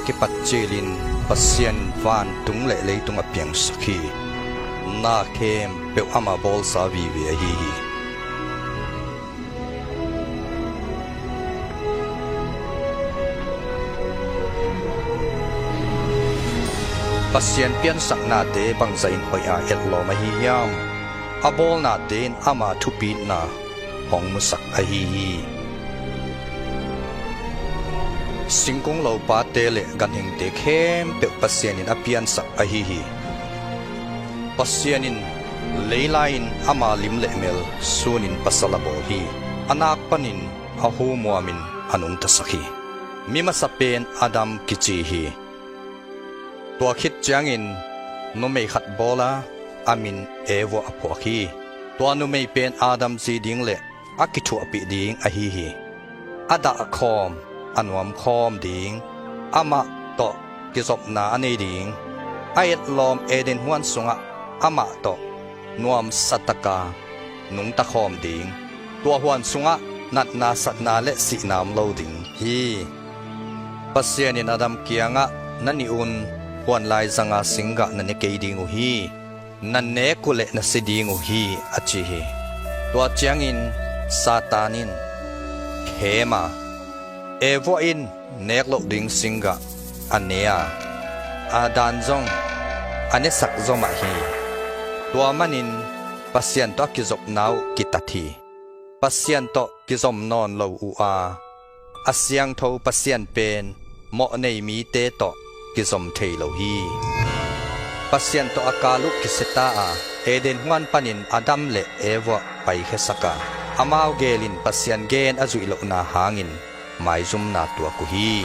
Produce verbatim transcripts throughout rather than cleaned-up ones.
kipat cilin Pasian in vantung le leitung a piangsak hi. Na khempeuh ama bawlsa vive ahi hi. Pasian piansaknate bangzahin hoih-a etlawm ahi hiam? A bawlnate in ama thupitna hong musak ahi hi. Singkung lopate le ganhingte khempeuh Pasian in a piansak ahi hi. Pasian in leilai-in ama lim le mel sunin pasal a bawl hi. A nak panin a hu muamin a nungtasak hi. Mi masa pen Adam kici hi. Tua khit ciangin numei khat bawl a, a min Eva a phuak hi. Tua numei pen Adam zi ding le a kithuahpih ding ahi hi. A dahkhawm, a nuamkhawm ding, amah tawh kizopna a nei ding, a etlawm Eden huan sungah amah tawh nuamsa taka nungtakhawm ding, tua huan sungah natna satna le sihna om lo ding hi. Pasian in Adam kiangah, "Na nih un, huan laizanga singgah na ne kei ding uh hi. Na nek uhleh na si ding uh hi," a ci hi. Tua ciangin Satan in khem a, Eva in nek loh ding singgah a ne a, a dan zong a nesak zaw mah hi. Tua manin Pasian tawh a kizopna uh kitat hi. Pasian tawh kizom nawn lo uh a, a siangtho Pasian pen mawhnei mite tawh kizom thei lo hi. Pasian tawh a kal uh kisiata a, Eden huan panin Adam le Eva paikhiasak a, amau gelin Pasian gen a zuih lohna hangin maizumna tuak uh hi.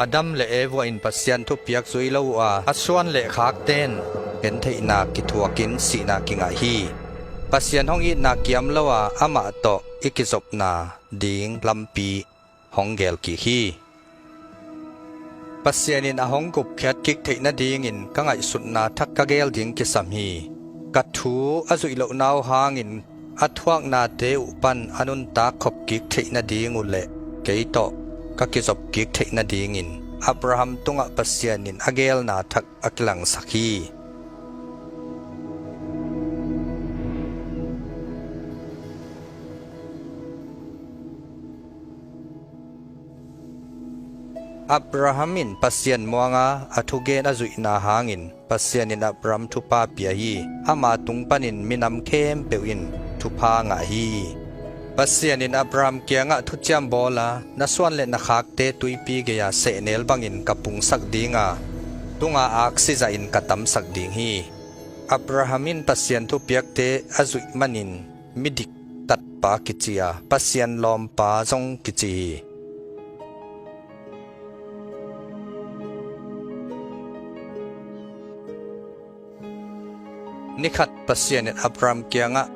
Adam le Eva in Pasian thupiak zui lo uh a, a suan le khakte in gentheihna kithuakin sihna kingah hi. Pasian hong itna kiam lo a, amah tawh i kizopna ding lampi hong gel kik hi. Pasian in a hong gupkhiat kik theih nadingin ka ngaihsutna thak ka gel ding kisam hi. Ka thu a zuih lohna uh hangin a thuaknate uh pan a nuntak khop kik theih nading uh le kei tawh ka kizop kik theih nadingin Abraham tungah Pasian in a gelna thak a kilangsak hi. Abraham in Pasian muanga a thugen a zuihna hangin Pasian in Abraham thupha pia hi. Ama tung panin minam khempeuh in thupha ngah hi. Pasian in Abraham kiangah thuciam bawl a, "Na suan le na khakte tuipi gei-a sehnel bangin ka pungsak ding a, tunga aksi zahin ka tamsak ding hi." Abraham in Pasian thupiakte a zuih manin midik tatpa kici a, Pasian lawmpa zong kici hi. Nikhat Pasian in Abraham kiangah,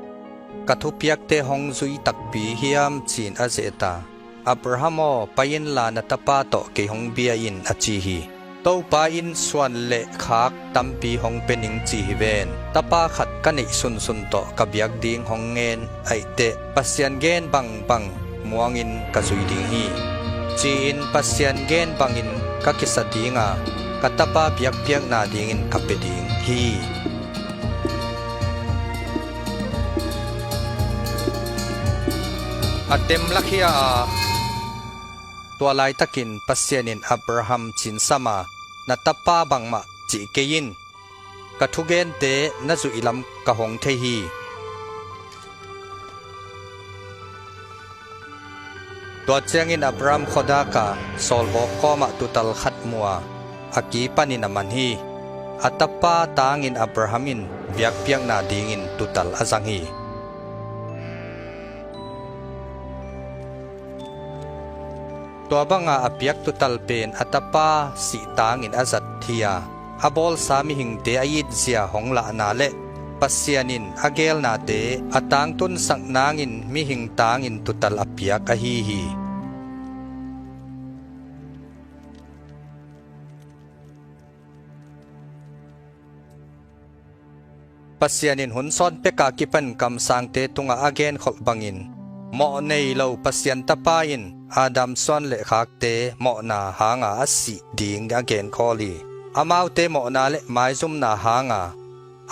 "Ka thupiakte hong zui takpi hiam?" ci-in a zet a, "Abraham aw, pai inla na tapa tawh kei hong bia in," a ci hi. "Topa in suan le khak tampi hong pia ning ci hi ven. Tapa khat ka neih sunsun tawh ka biak ding hong ngen, ahihteh Pasian gen bangbang muangin ka zui ding hi. Ci-in Pasian gen bangin ka kisa ding a, ka tapa biakpiakna dingin ka pia ding hi." A temlak hi a, tua laitakin Pasian in Abraham cinsam a, "Na tapa bangmah cih kei in. Ka thugente na zuih lam ka hong thei hi." Tua ciangin Abraham khuadak a, sawlvawk kawmah tutal khat mu a, a ki panin a man hi. A tapa tangin Abraham in biakpiakna dingin tutal a zang hi. Tua banga a piak tutal pen a tapa sih tangin a zat hi a, a bawlsa mihingte a itzia hong lahna le Pasian in a gelnate a tangtunsak nangin mihing tangin tutal a piak ahi hi. Pasian in hun sawn peka kipan kamsangte tungah a genkholh bangin, Mawh nei lo Pasian Tapa in Adam suan le khakte mawhna hanga a sih ding a genkhawl hi. Amaute mawhna le maizumna hanga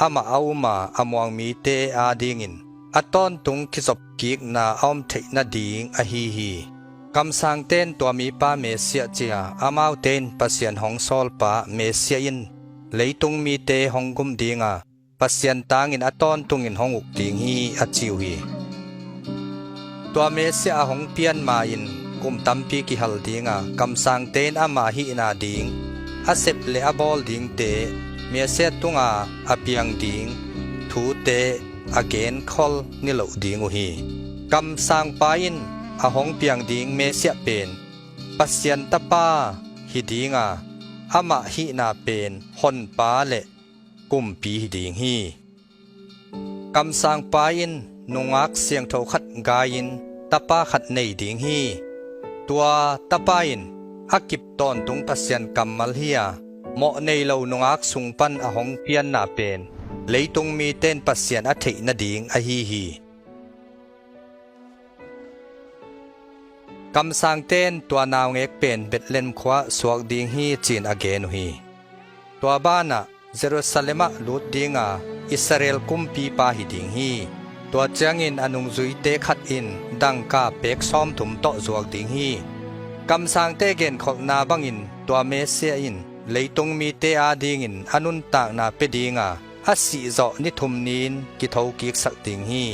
amah a um a, a muang mite adingin a tawntung kizopkikna a om theih nading ahi hi. Kamsangte in tua mipa Messiah ci a, amaute in Pasian hong sawlpa Messiah in leitung mite hong gum ding a, Pasian tangin a tawntungin hong uk ding hi, a ci uh hi. Tua Messiah a hong pian ma-in kum tampi kihal ding a, kamsangte in ama hihna ding, a sep le a bawl dingte, Messiah tunga a piang ding thute a genkhol niloh ding uh hi. Kamsangpa in a hong piang ding Messiah pen Pasian Tapa hi ding a, amah hihna pen Honpa le Kumpi hi ding hi. Kamsangpa in nungak siangtho khat gai-in tapa khat nei ding hi. Tua tapa in a kip tawntung Pasian kammal hi a, mawh nei lo nungak sung pan a hong pianna pen leitung mite in Pasian a theih nading ahi hi. Kamsangte in tua naungek pen Bethlehem khua suak ding hi, ci-in a gen uh hi. Tua banah Jerusalem ah lut ding a, Israel kumpipa hi ding hi. Tua ciangin a nungzuite khat in dangka pek sawmthum tawh zuak ding hi. Kamsangte genkholhna bangin tua Messiah in leitung mite adingin a nuntakna pia ding a, a sihzawh ni thum ni-in kithokiksak ding hi.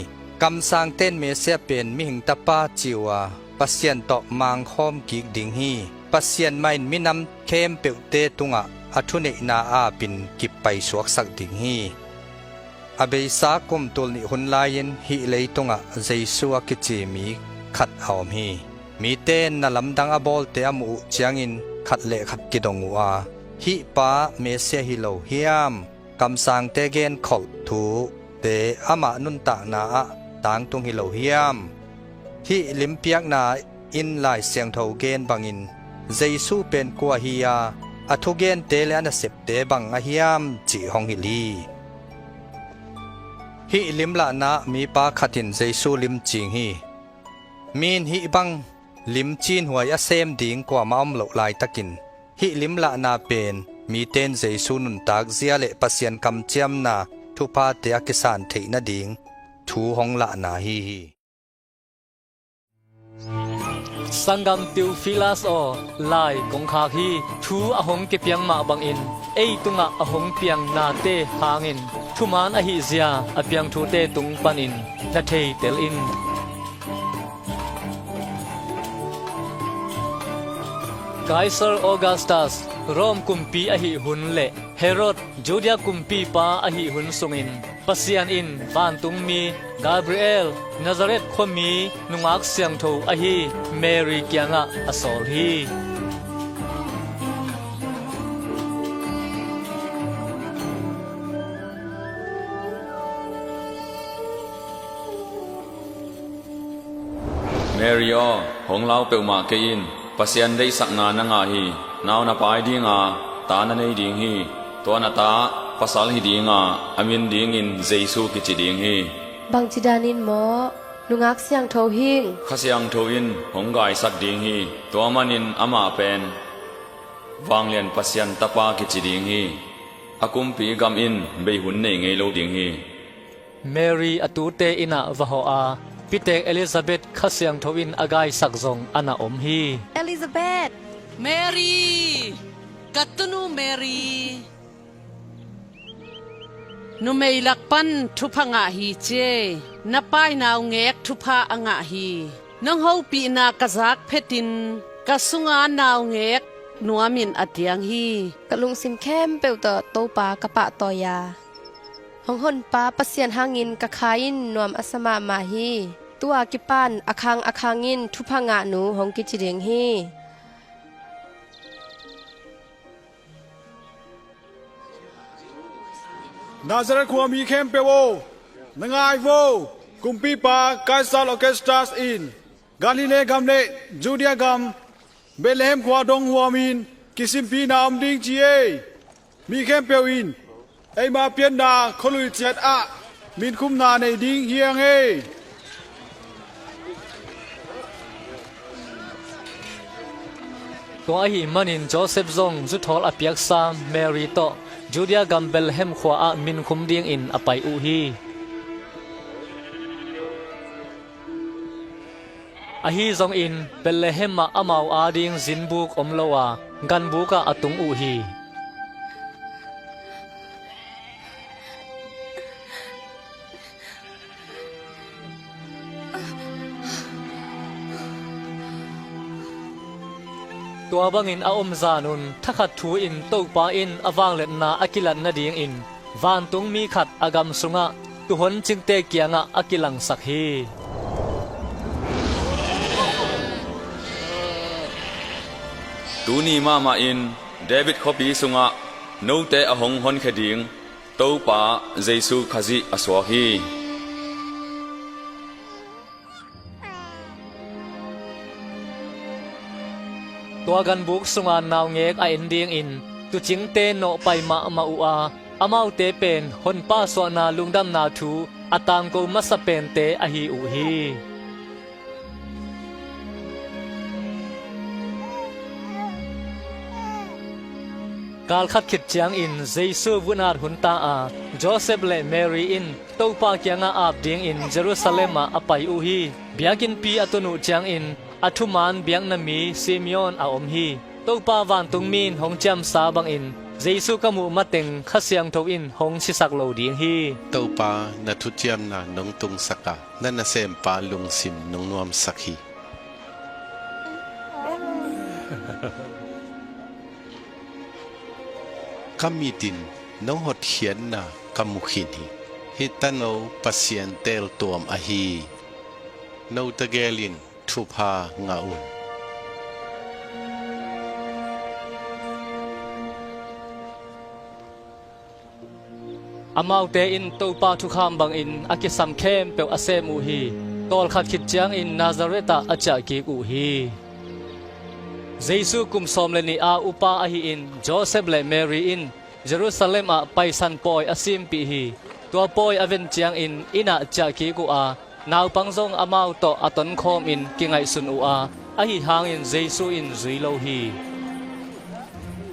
Kamsangte in Messiah pen mihing tapa ci uh a, Pasian tawh mangkhawm kik ding hi. Pasian mah in minam khempeuhte tungah a thuneihna apin kip paisuaksak ding hi. A beisa kum tul nih hun lai-in hih leitungah Jesu a kici mi khat a om hi. Mite in na lamdang a bawlte a muh uh ciangin khat le khat kidong uh a, "Hih pa Messiah hi lo hiam? Kamsangte genkholh thute amah nuntakna ah tangtung hi lo hiam? Hih limpiakna in Lai Siangtho gen bangin Jesu pen kua hi a, a thugente le a nasepte bang a hiam?" cih hong hilh hi. Hih limlahna ah mipa khat in Jesu lim cing hi. Mi in hih bang lim cinhuai a sem ding kuamah om loh laitakin hih limlahna pen mite in Jesu nuntak zia le Pasian kamciamna thuphate a kisan theih nading thu hong lahna ahi hi. Sanggam Theofilas aw, lai kong khak hi. Thu a hong kipiang mah bangin ei tungah a hong piang nate hangin thuman ahih zia a piang thute tung panin na theitel in. Kaisar Augustus Rome kumpi ahih hun le Herod Judea kumpipa ahih hun sungin Pasian in vantungmi Gabriel, Nazareth khuami nungak siangtho ahi Mary kiangah a sawl hi. Mary aw, hong lau peuhmah kei in. Pasian deihsakna na ngah hi. Nau na pai ding a, ta na nei ding hi. Tua na ta ah pasal hi ding a, a min dingin Jesu kici ding hi. Bangci danin maw? Nungak siangtho hing. Kha Siangtho in hong gaisak ding hi. Tua manin amah pen Vanglian Pasian Tapa kici ding hi. A kumpi gam in bei hun nei ngei lo ding hi. Mary a tute inn ah va hawh a, pitek Elizabeth Kha Siangtho in a gaisak zong a na om hi. Elizabeth! Mary! Ka tunu Mary! Numei lak pan thupha ngah hi ci e. Na pai naungek thupha a ngah hi. Nong hopihna ka zak phetin ka sunga naungek nuamin a tiang hi. Ka lungsim khempeuh tawh Topa ka pahtawi a, hong honpa Pasian hangin ka kha in nuam a sa mahmah hi. Tu-a kipan a khang a khangin thupha ngahnu hong kici ding hi. Nazareth khuami khempeuh aw, na ngai vo. Kumpipa Kaisar Augustus in Galilee gam le Judea gam Bethlehem khua dong huamin kisimpina om ding ci e. Mi khempeuh in eima pianna khualui ciat ah minkhumna nei ding hi ing e. Tua ahih manin Josef zong zuthawl a piaksa Mary tawh Judea gam Bethlehem khua-ah minkhum dingin a pai uh hi. Ahi zongin Bethlehem ah amau ading zinbuk om lo a, ganbuk ah a tung uh hi. Tua bangin a om zanun thakhat thu-in Topa in a vangliatna a kilat nadingin vantungmi khat a gam sungah tuuhon cingte kiangah a kilangsak hi. Tuni mahmah in David khuapi sungah note a hong honkhia ding Topa Jesu Khazih a suak hi. Tua ganbuk sunga naungek a en dingin tuucingte nawhpai mahmah uh a, amaute pen Honpa suahna lungdamna thu a tangko masa pente ahi uh hi. Kalkhat khit ciangin Jesu vunat hun ta a, Josef le Mary in Topa kiangah ap dingin Jerusalem ah a pai uh hi. Biakinnpi a tun uh ciangin a thuman biakna mi Simeon a om hi. Topa vantungmi in hong ciamsa bangin Jesu ka muh mateng Kha Siangtho in hong sisak lo ding hi. Topa, na thuciamna nong tungsak a, na nasempa lungsim nong nuamsak hi. Ka mit in nong hotkhiatna ka mu khin hi. Hih tano Pasian teeltuam ahi hi. No tegel in thupha ngah un. Amaute in Topa thukham bangin a kisam khempeuh a sem uh hi. Tawlkhat khit ciangin Nazareth ah a ciahkik uh hi. Jesu kum sawm le nih a upa ahi-in Josef le Mary in Jerusalem ah Paisan pawi a simpih hi. Tua pawi a ven ciangin inn ah ciahkik uh a, naupang zong amau tawh a tonkhawmin kingaihsun uh a, ahi hangin Jesu in zui lo hi.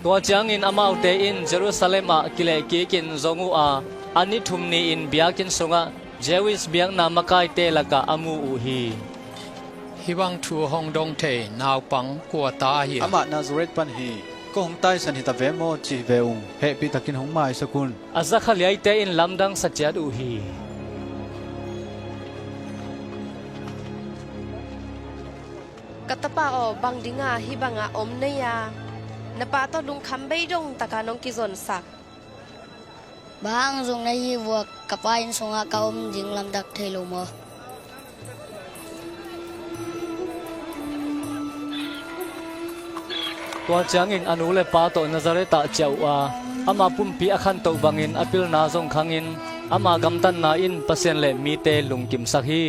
Tua ciangin amaute in Jerusalem ah kilehkikin zong uh a, a ni thum ni-in biakinn sungah Jewish biakna makaite lakah a mu uh hi. Hih bang thu hong dong thei naupang kua ta ahi a? Amah Nazareth pan hi. Ko hong taisan hita ve maw cih ve ung. Hehpihtakin hong maisak un. A zakhaliaite in lamdang sa ciat uh hi. Ka tapa aw, bang dinga hih bangah om na hi a? Na pa tawh lungkham bei dongtaka nong kizonsak. Bang hang zong na hi vua, ka pa inn sungah ka om ding lamdang thei lo maw? Tua ciangin a nu le pa tawh Nazareth ah ciah uh a, amah pumpi a khantoh bangin a pilna zong khangin ama gamtatna in Pasian le mite lungkimsak hi.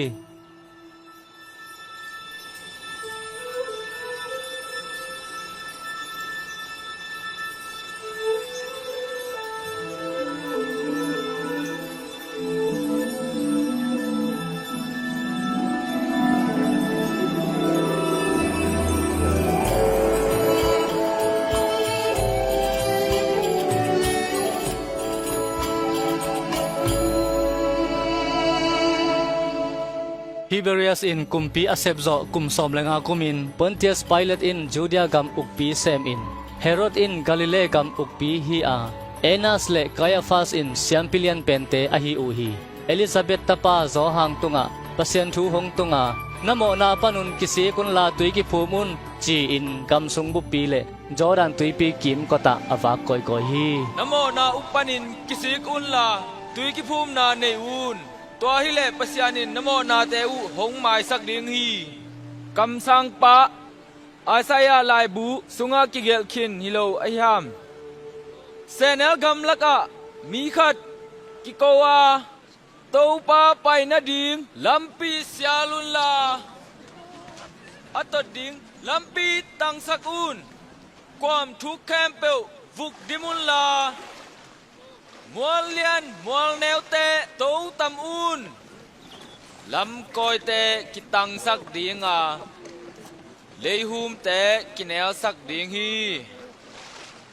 Tiberias in kumpi a sepzawh kum sawm le nga kumin Pontius Pilate in Judea gam ukpi semin, Herod in Galilee gam ukpi hi a, Annas le Kaiafas in siampi lianpente ahi uh hi. Elizabeth tapa Johan tungah Pasian thu hong tunga, "Na mawhna panun kisik unla tui kiphum un," ci-in gamsung buppi le Jordan tuipi kimkotah a vak kawikawi hi. "Na mawhna uh panin kisik unla tui kiphumna nei un. Tua hileh Pasian in na mawhnate uh hong maisak ding hi. Kamsangpa Isaiah laibu sungah kigelh khin hi lo ahi hiam? Sehnel gam lakah mi khat kiko a, 'Topa pai nading lampi sial unla, a tot ding lampi tangsak un. Kuam thuk khempeuh vuk dim unla, mual lian mual neute totam un. Lamkawite kitangsak dinga, Leihumte kinelsak ding hi.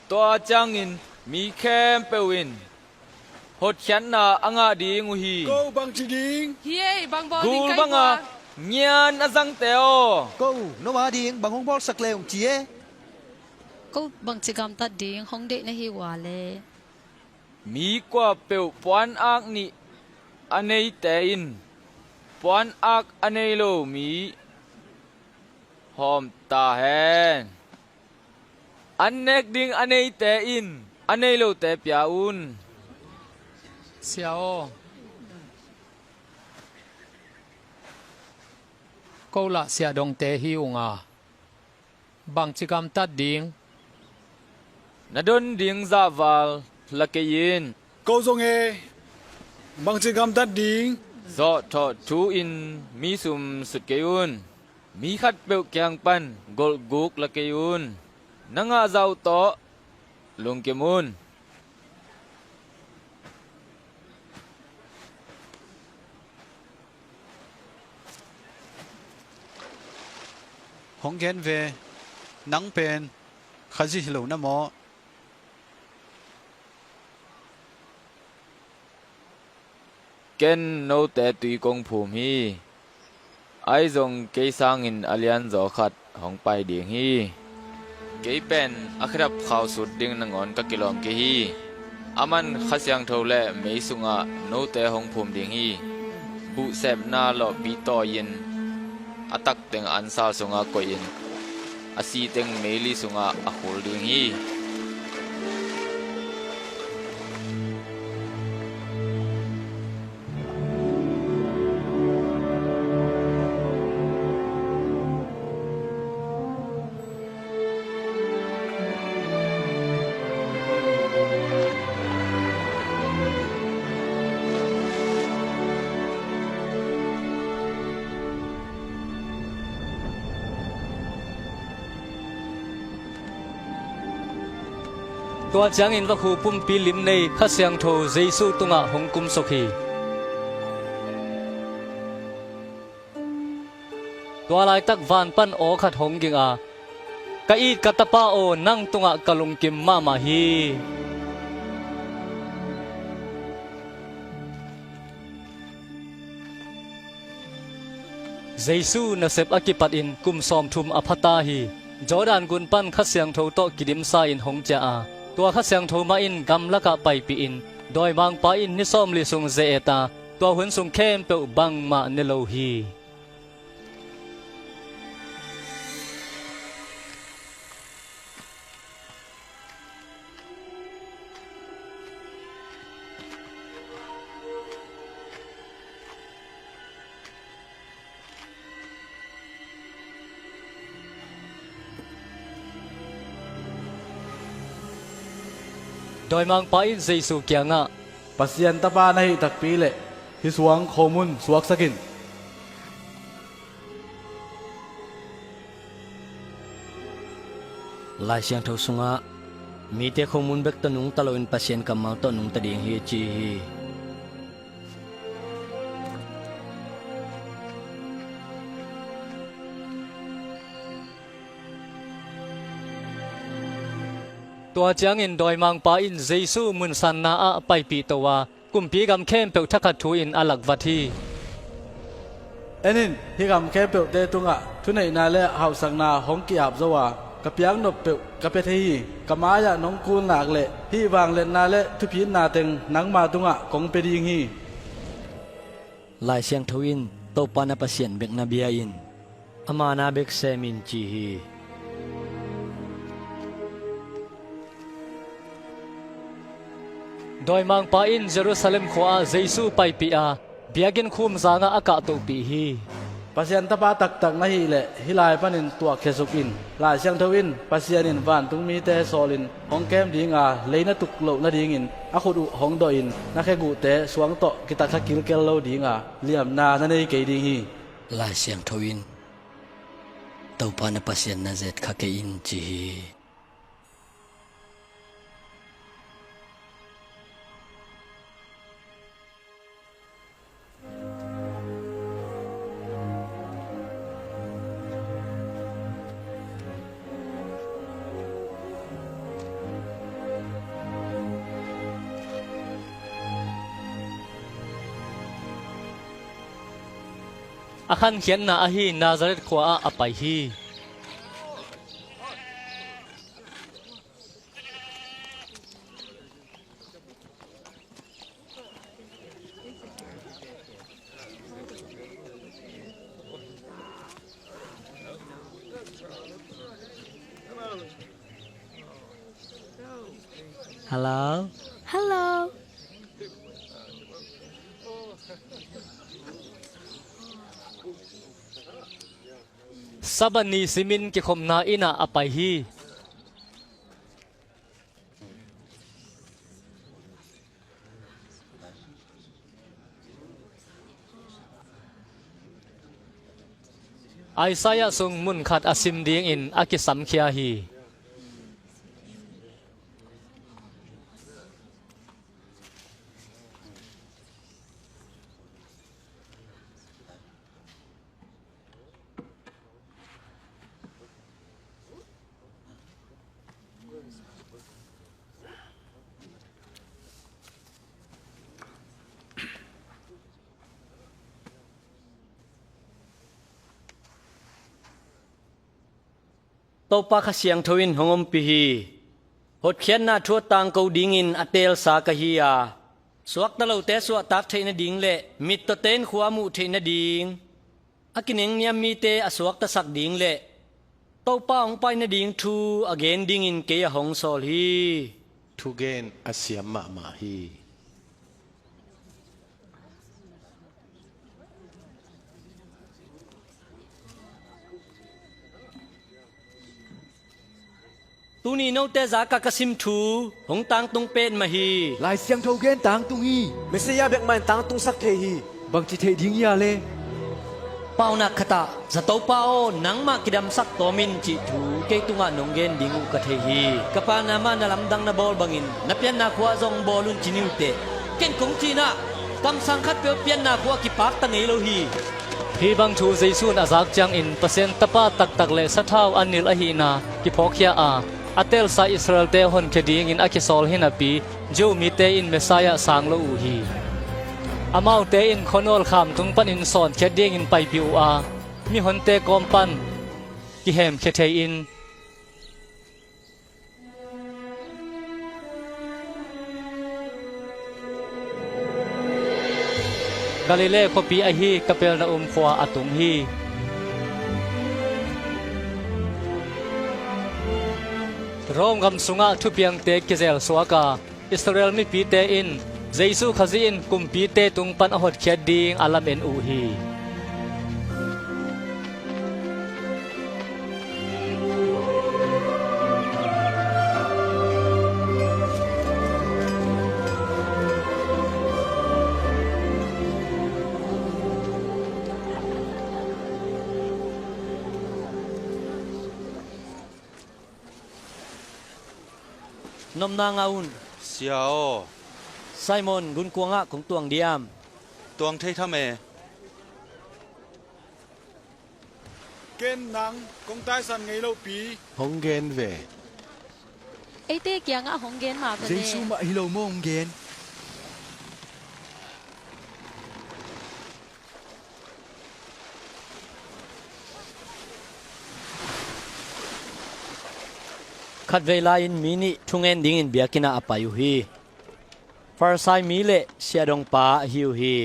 Tua ciangin mi khempeuh in hotkhiatna a ngah ding uh hi. Ko bangci ding? Hi ei, bang bawl ding? Gul banga ngian a zangte aw, ko, no ading bang hong bawlsak le ung ci e. Ko bangci gamtat ding hong deih na hi ua le? Mi kuapeuh puanak nih a neite in puanak a nei lo mi hawm ta hen. An nek ding a neite in a nei lote pia un. Sia aw, ko lah siahdongte hi unga, bangci gamtat ding? Na don ding zahval la kei in. Ko zong e, bangci gamtat ding? Zawhthawh thu-in mi sum sut kei un. Mi khatpeuh kiang pan golhguk la kei un. Na ngahzah uh tawh lungkim un. Hong gen ve, nang pen Khazih hi lo na maw? Ken note tui kong phum hi. Ahi zong kei sangin a lianzaw khat hong pai ding hi. Kei pen a khedap khau sut ding nangawn ka kilawm kei hi. Aman Kha Siangtho le mei sungah note hong phum ding hi. Buhsepna lawhpi tawi-in a tak teng ansal sungah koihin a si teng meili sungah a khul ding hi. Tua ciangin vakhu pumpi lim nei Kha Siangtho Jesu tungah hong kumsuk hi. Tua laitak van pan aw khat hong ging a, "Ka it ka Tapa aw, nang tungah ka lungkim mahmah hi." Jesu nasep a kipatin kum sawmthum a phata hi. Jordan gun pan Kha Siangtho tawh kidimsa-in hong ciah a, tua Kha Siangtho mah in gamlakah paipihin, dawimangpa in ni sawmli sung ze-et a, tua hun sung khempeuh bangmah ne lo hi. Dawimangpa in Jesu kiangah, "Pasian Tapa na hih takpi leh hih suang khomun suaksak in." Lai Siangtho sungah, "Mite khomun bek tawh nungta loin Pasian kammal tawh nungta ding hi," ci hi. Tua ciangin dawimangpa in Jesu munsanna ah paipih to a, kumpi gam khempeuh thakhat thu-in a lakvat hi. "En in, hih gam khempeuhte tungah thuneihna le hauhsakna hong ki-ap zo a, ka piaknop peuh ka pia thei hi. Ka mai-ah nong kul nak leh hih vangliatna le thupitna teng nangma tungah kong pia ding hi." Lai Siangtho in, "Topa na Pasian bek na bia in, ama na bek sem in," ci hi. Dawimangpa in Jerusalem khua-ah Jesu paipih a, biakinn khum zangah a kahtohpih hi. "Pasian Tapa taktak na hih leh hih lai panin tuahkhia suk in. Lai Siangtho in, 'Pasian in vantung mite sawlin hong kem ding a, lei na tuk loh nadingin a khut uh hong dawhin na kheguhte suang tawh kitakhia kilkel lo ding a, liamna na nei kei ding hi.'" Lai Siangtho in, "Topa na Pasian na zet kha kei in," ci hi. A khankhiatna ahi Nazareth khua ah a pai hi. Hello. Hello. Sabbath ni simin kikhopna inn ah a pai hi. Isaiah sung mun khat a sim dingin a kisamkhia hi. Topa Kha Siangtho in hong ompih hi. Hotkhiatna thu a tangko dingin a teelsa ka hi a, suakta lote suahtak theih nading le mittawte in khua a muh theih nading, a kinengniam mite a suaktasak ding le Topa hong pai nading thu a gen dingin kei a hong sawl hi. Thugen a siam mahmah hi. Tuni note zakah ka sim thu hong tangtung petmah hi. Lai Siangtho gen tangtung hi. Messiah bek mah in tangtungsak thei hi. Bangci theih ding hia le? Paunak khatah, "Zatopa aw, nangmah kidamsak tawm in," cih thu kei tungah nong gen ding uh ka thei hi. Ka pa Naaman na lamdang na bawl bangin na pianna khua zong bawl un ci ni uh teh. Ken kong cih nah, kamsang khatpeuh pianna khua kipakta ngei lo hi. Hih bang thu Jesu in a zak ciangin Pasian Tapa taktak le sathau a nilh ahihna kiphawkkhia a, a teelsa Israel-te honkhia dingin a kisawl hi napi, Jew mite in Messiah sang lo uh hi. Amaute in khuanawl khamtung panin sawnkhiat dingin paipih uh a, mihonte kawm pan kihemkhia thei-in, Galilee khuapi ahi Kapernaum khua a tung hi. Rome gam sungah thupiangte kizelsuak a, Israel mipite in Jesu Khazih in kumpite tung pan a hotkhiat ding a lamen uh hi. Nopna ngah un. Sia aw. Simon, gunkuang ah kong tuang diam? Tuang thei tham e. Ken nang kong taisan ngei lohpi. Hong gen ve. Eite kiangah hong gen mah ve. Jesu mah hi lo maw hong gen? Khatvei lai-in mi nih thungen dingin biakinn ah a pai uh hi. Farisai mi le siahdongpa ahi uh hi.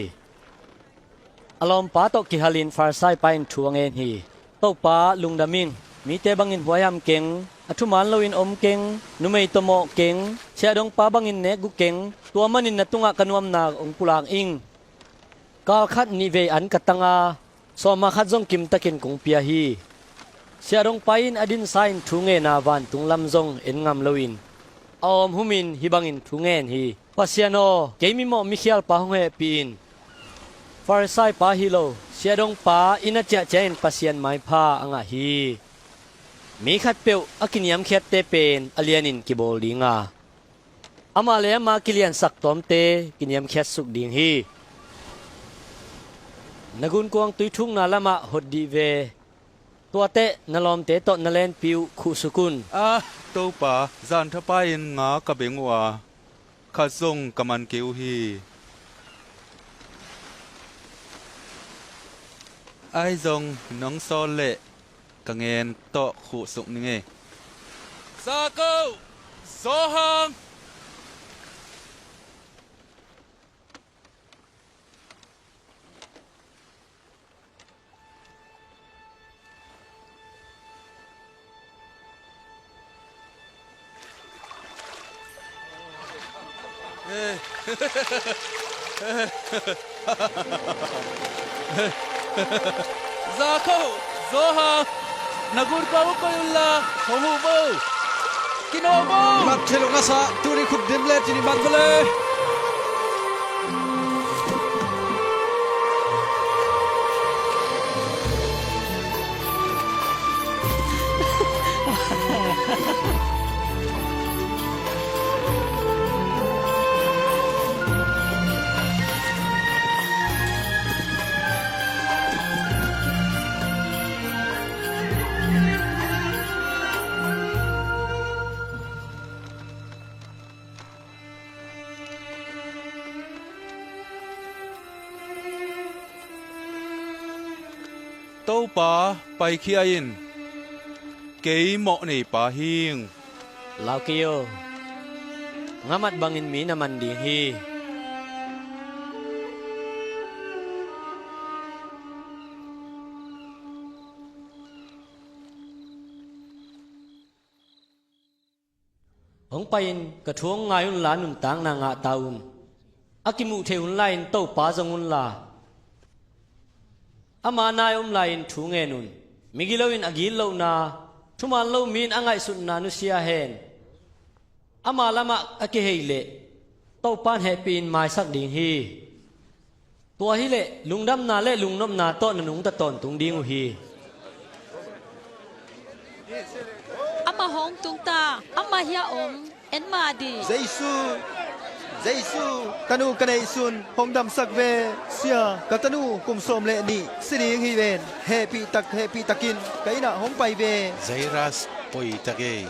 A lawmpa tawh kihalin Farisai pa in thu a ngen hi. Topa, lungdam ing. Mite bangin huaiham keng, a thuman loin om keng, numei tawh mawh keng, siahdongpa bangin nekgu keng, tua manin na tungah ka nuamna hong pulak ing. Kal khat nihvei an ka tang a, sawma khat zong kimtakin kong pia hi. Siahdongpa in a dinsa in thu ngen a, vantung lam zong en ngam loin a awm humin hih bangin thu ngen hi. Pasian aw, kei mimawh mikhialpa hong hehpih in. Farisai pa hi lo, siahdongpa in a ciahciah in Pasian maipha a ngah hi. Mi khatpeuh a kiniamkhiatte pen a lianin kibawl ding a, amah le amah kiliansak tawmte kiniamkhiat suk ding hi. Na gunkuang tuithukna lamah hot dih ve. Tuateh na lawmte tawh na lenpi uh khuhsuk un. Ah, Topa, zan thapai-in nga ka beng uh a, khat zong ka man kei uh hi. Ahi zong nong sawl leh ka ngen tawh khuhsuk ning ei. Za ko, Johan! Za ko, Johan, na gun kua uh koih unla hong huh vo. Kino vo. Mat thei lo na sa, tuni khut dim le tuni mat vo le. Topa, paikhia in, kei mawh neipa hing. Lau kei aw, ngamat bangin mi na man ding hi. Hong pai-in ka thu hong ngai unla nuntakna ngah ta un. A kimuh theih hun lai-in Topa zong unla, ama nai om lai-in thu ngen un. Migilo in a gitlohna, thuman lo mi in a ngaihsutna nusia hen. Ama lamah a kihei leh Topa in hehpih-in maisak ding hi. Tua hileh lungdamna le lungnopna tawh na nungta tawntung ding uh hi. Amah hong tungta, amah hiah om, en mah dih. Jesu, Jesu, ka nu ka neihsun, hong damsak ve. Sia, ka tanu kum sawm le nih si ding hi ven. Hehpih tak, hehpih takin ka innah hong pai ve. Jairus, poi tak ei.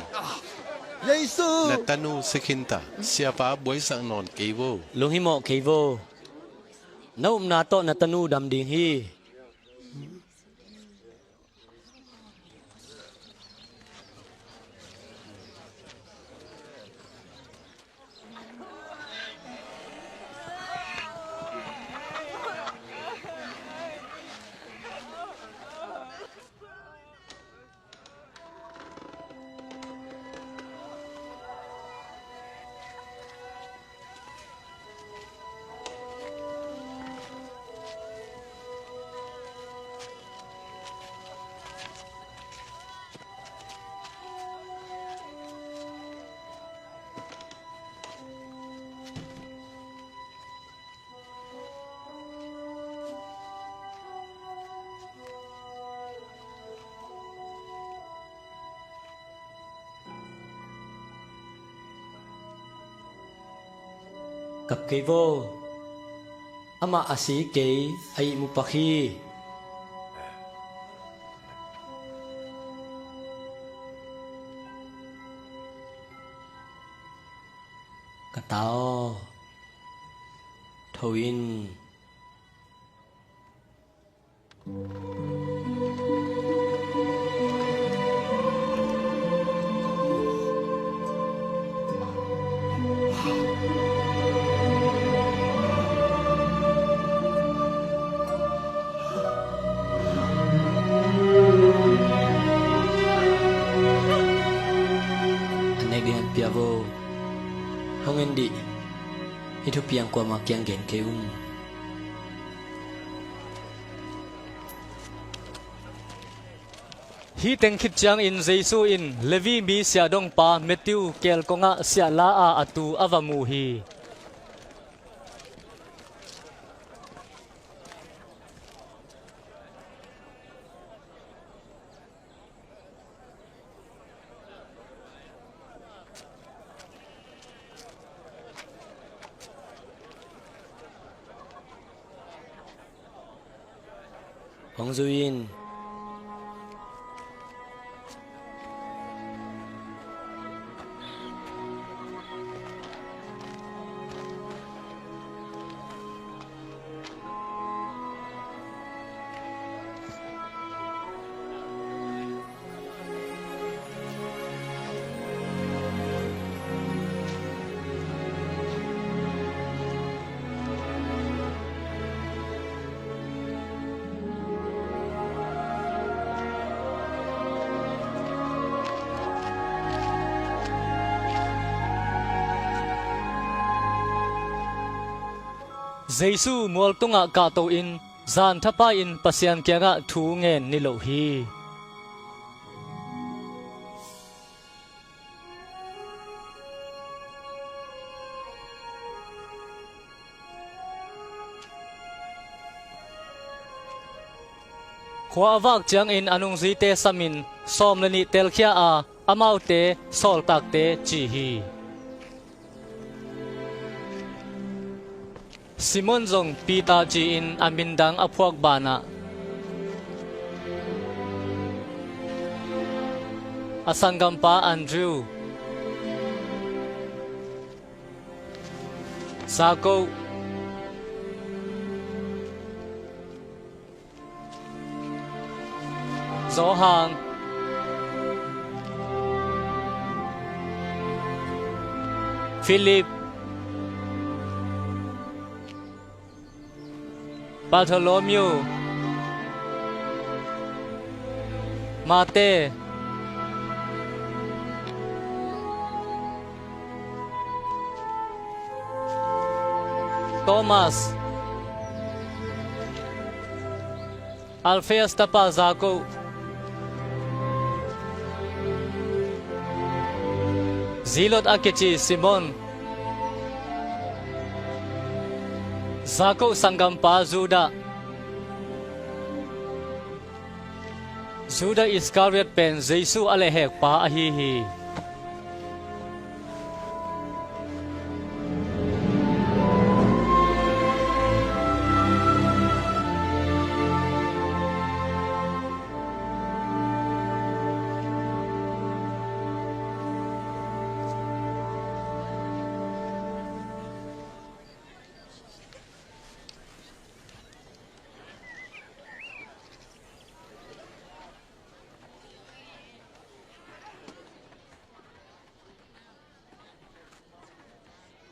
Jesu! Na tanu si khinta, siapa buaisak nawn kei vo. Lunghimawh kei vo. Na upna tawh na tanu dam ding hi. Kap kei vo. Amah a si kei, a ihmu pak hi. Ka ta aw, tho in. A nek ding hong pia vo. Hong en dih. Hih thupiang kuamah kiang gen kei un. Hih teng khit ciangin Jesu in Levi mi siahdongpa Matthew keelkongah siahla a a tu a va mu hi. Hong zui in. Jesu mual tungah kahto-in zan thapai-in Pasian kiangah thu ngen niloh hi. Khua a vak ciangin a nungzuite samin sawm le nih telkhia a, amaute sawltakte ci hi. Simon zong Peter ci-in a min dang a phuak banah a sanggampa Andrew, Jakob, Johan, Philip, Bartholomew, Mate, Thomas, Alphaeus tapa Jakob, Zealot a kici Simon, Jakob sanggampa Judah. Judah Iskariot pen Jesu a lehhekpa ahi hi.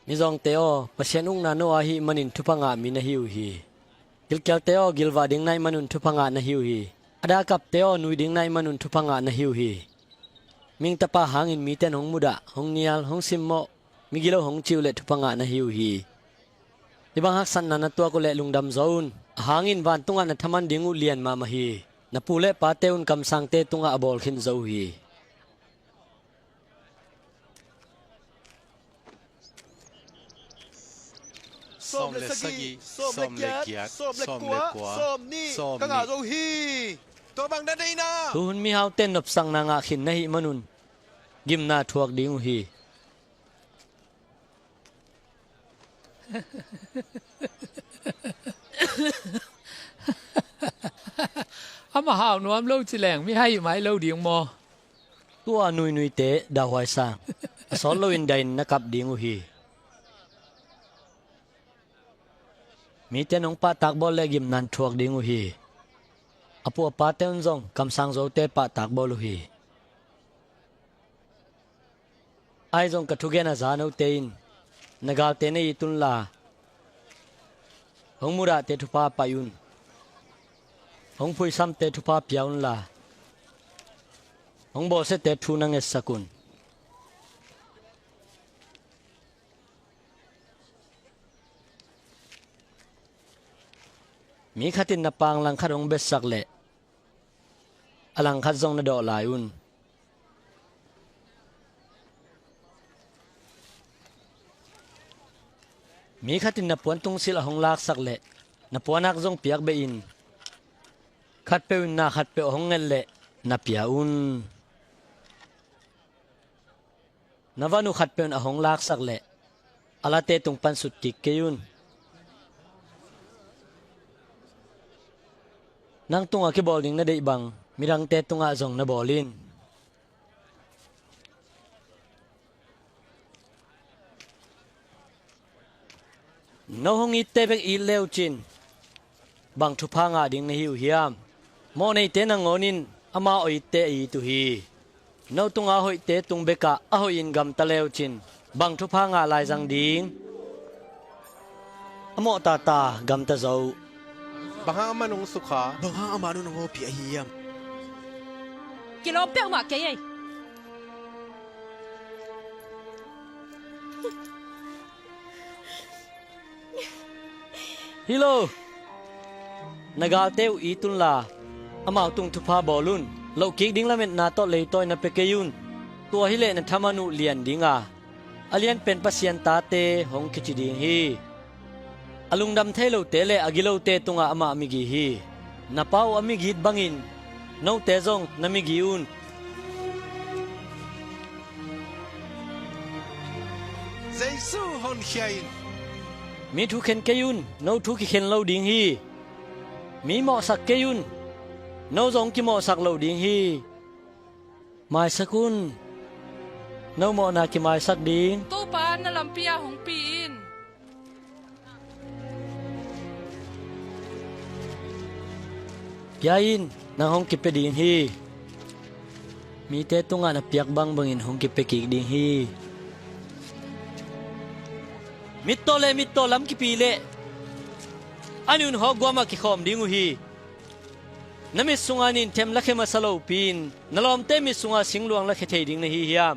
Mizawngte aw, Pasian ukna no ahih manin thupha ngah mi na hi uh hi. Gilkialte aw, gilvah ding na hih manun thupha ngah na hi uh hi. A dakapte aw, nui ding na hih manun thupha ngah na hi uh hi. Mihing Tapa hangin mite in hong mudah, hong nial, hong simmawh, migilo hong ci uh leh thupha ngah na hi uh hi. Hih bang haksatna na tuak uh leh lungdam zo un. Ahang in vantungah na thaman ding uh lian mahmah hi. Na pu le pate un kamsangte tungah a bawl khin zo uh hi. Sawm le sagih, sawm le giat, sawm le kua, sawm nih, ka ngah zo hi. Tua bang na deihna. Tuhun mihaute in nopsakna ngah khin na hih manun gimna thuak ding uh hi. Amah hau nuam lo ci leng mihai mai lo ding maw? Tua nuinuite dauhuai sang, a sawt loin dahin na kap ding uh hi. Mite in hong pahtak bawl le gimna in thuak ding uh hi. A pu a pate un zong kamsang zote pahtak bawl uh hi. Ahi zong ka thugen a za note in na galte na it unla, hong mudahte thupha pai un. Hong phuisamte thupha pia unla, hong bawlsiate thu na ngetsak un. Mi khat in na pang langkhat hong betsak leh a langkhat zong na dawh lai un. Mi khat in na puan tungsilh a hong laksak leh na puanak zong piakbeh in. Khatpeuh in na khatpeuh a hong nget leh na pia un. Na van uh khatpeuh in a hong laksak leh a late tung pan sut kik kei un. Nang tungah kibawl ding na deih bang midangte tungah zong na bawl in. No hong itte bek it le uh cin bang thupha ngah ding na hi uh hiam? Mawhneite nangawn in ama aw itte a it uh hi. No tunga hoihte tung bekah a hoih in gamta le uh cin bang thupha ngah lai zang ding? A mawh tata gamta zo uh. Bang hang amah nong sukha? Bang hang amah nong hawpih ahi hiam? Kilawm peuhmah kei ei. Hi lo. Na galte uh it unla, amau tung thupha bawl un. Lohkik ding lametna tawh leitawi na pia kei un. Tua hileh na thaman uh lian dinga, a lianpen Pasian tate hong kici ding hi. A lungdam thei lote le a gilote tungah amah migi hi. Na Pa uh a migit bangin note zong na migi un. Jesu honkhia in. Mi thu khen kei un, no thu kikhen lo ding hi. Mi mawhsak kei un, no zong kimawhsak lo ding hi. Maisak un, no mawhna kimaisak ding. Topa, na lampi ah hong pi in. Pia in, nang hong kipia ding hi. Mite tungah na piak bangbangin hong kipia kik ding hi. Mittaw le mittaw lam kipi leh a nunhawk guamah kikhawm ding uh hi. Na mit sunga ninthem lakhia masa lopi-in na lawmte mit sunga singluang lakhia thei ding na hi hiam?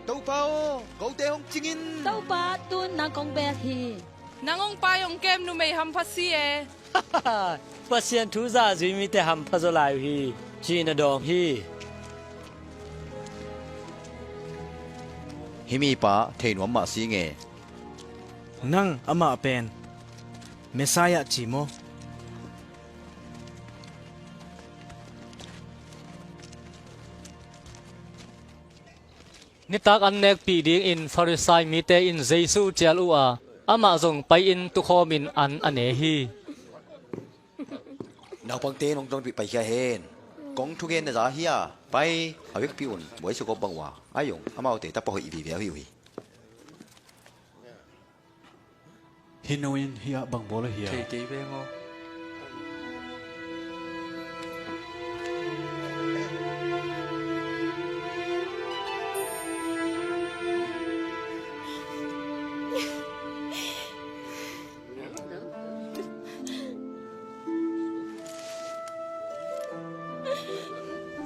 Topa aw, kote hong cingin. Topa, tun nang kong bel hi. Nang hong pai hong kem numei hampha si e. Pasian thu zahzui mite hampha zaw lai uh hi, ci-in a dawng hi. Hih mipa thei nuam mah si nge. Nang amah pen Messiah ci maw? Nitak an nekpih dingin Farisai mite in Jesu cial uh a, amah zong pai-in tukhawmin an a ne hi. Naupangte nong tonpih paikhia hen. Kong thugen na za hi a, pai a vekpi un, buai sukop bang uh a, ai zong amaute tapa hoih vive ahi uh hi. Hih nu in hih ah bang bawl ahi a? Thei kei veng aw.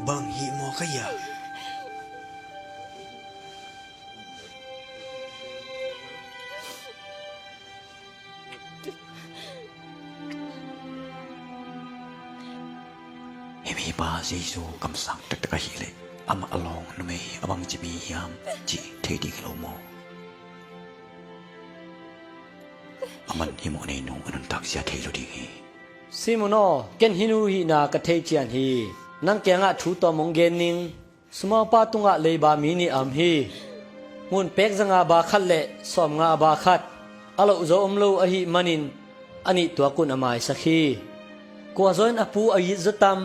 Bang hih mawk ahi a? Hih mipa Jesu kamsang taktak ahih leh amah a lawng numei a bangci mi hiam cih thei ding hi lo maw? Aman hih mawhnei nu a nuntak zia thei lo ding hi. Simon aw, ken hih nu hihna ka thei cian hi. Nang kiangah thu tawm hong gen ning. Sumaupa tungah leiba mi nih a om hi. Ngun pek zanga ba khat le sawmnga a ba khat a loh zaw om lo ahih manin a nih tuakun a maisak hi. Kua zaw in a pu a it zaw tam?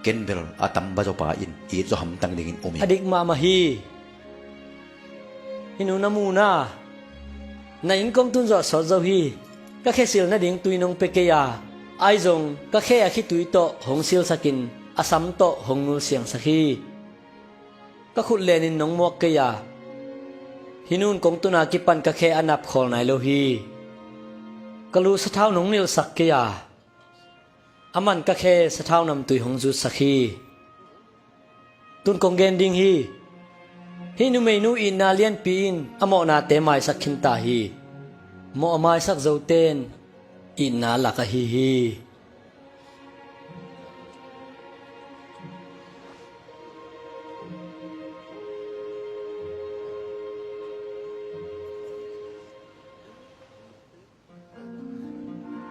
Ken bel a tam ba zawpa in it zaw hamtang dingin um hi. A dik mahmah hi. Hih nu na mu na. Na inn kong tun zawh sawt zo hi. Ka khe sil nading tui nong pia kei a, ai zong ka khe a khitui tawh hong silsakin a sam tawh hong nulsiangsak hi. Ka khut lenin nong muak kei a, hih nun kong tuna kipan ka khe a nap khawl nai lo hi. Ka lu sathau nong nilhsak kei a, aman ka khe sathau namtui hong zutsak hi. Tun kong gen ding hi. Hih numeinu itna lianpi in a mawhnate maisak khinta hi. Mawh a maisak zote in itna lak ahi hi.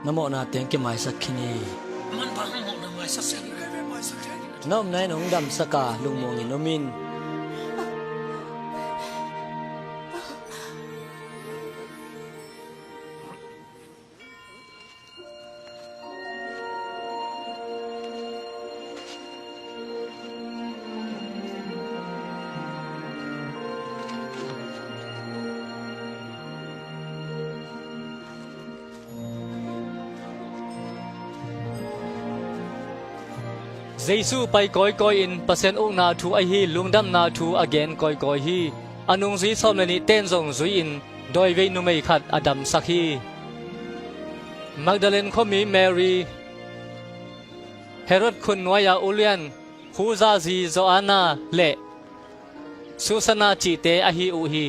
Na mawhna teng kimaisak khin hi. Na omna in hong damsak a, lungmuangin om in. Jesu pai kawikawi in Pasian ukna thu ahi lungdamna thu a gen kawikawi hi. A nungzui sawm le nihte in zong zui-in dawivei numei khat a damsak hi. Magdalene khuami Mary, Herod khut nuai-a ulian Khuza zi Joanna le Susanna cihte ahi uh hi.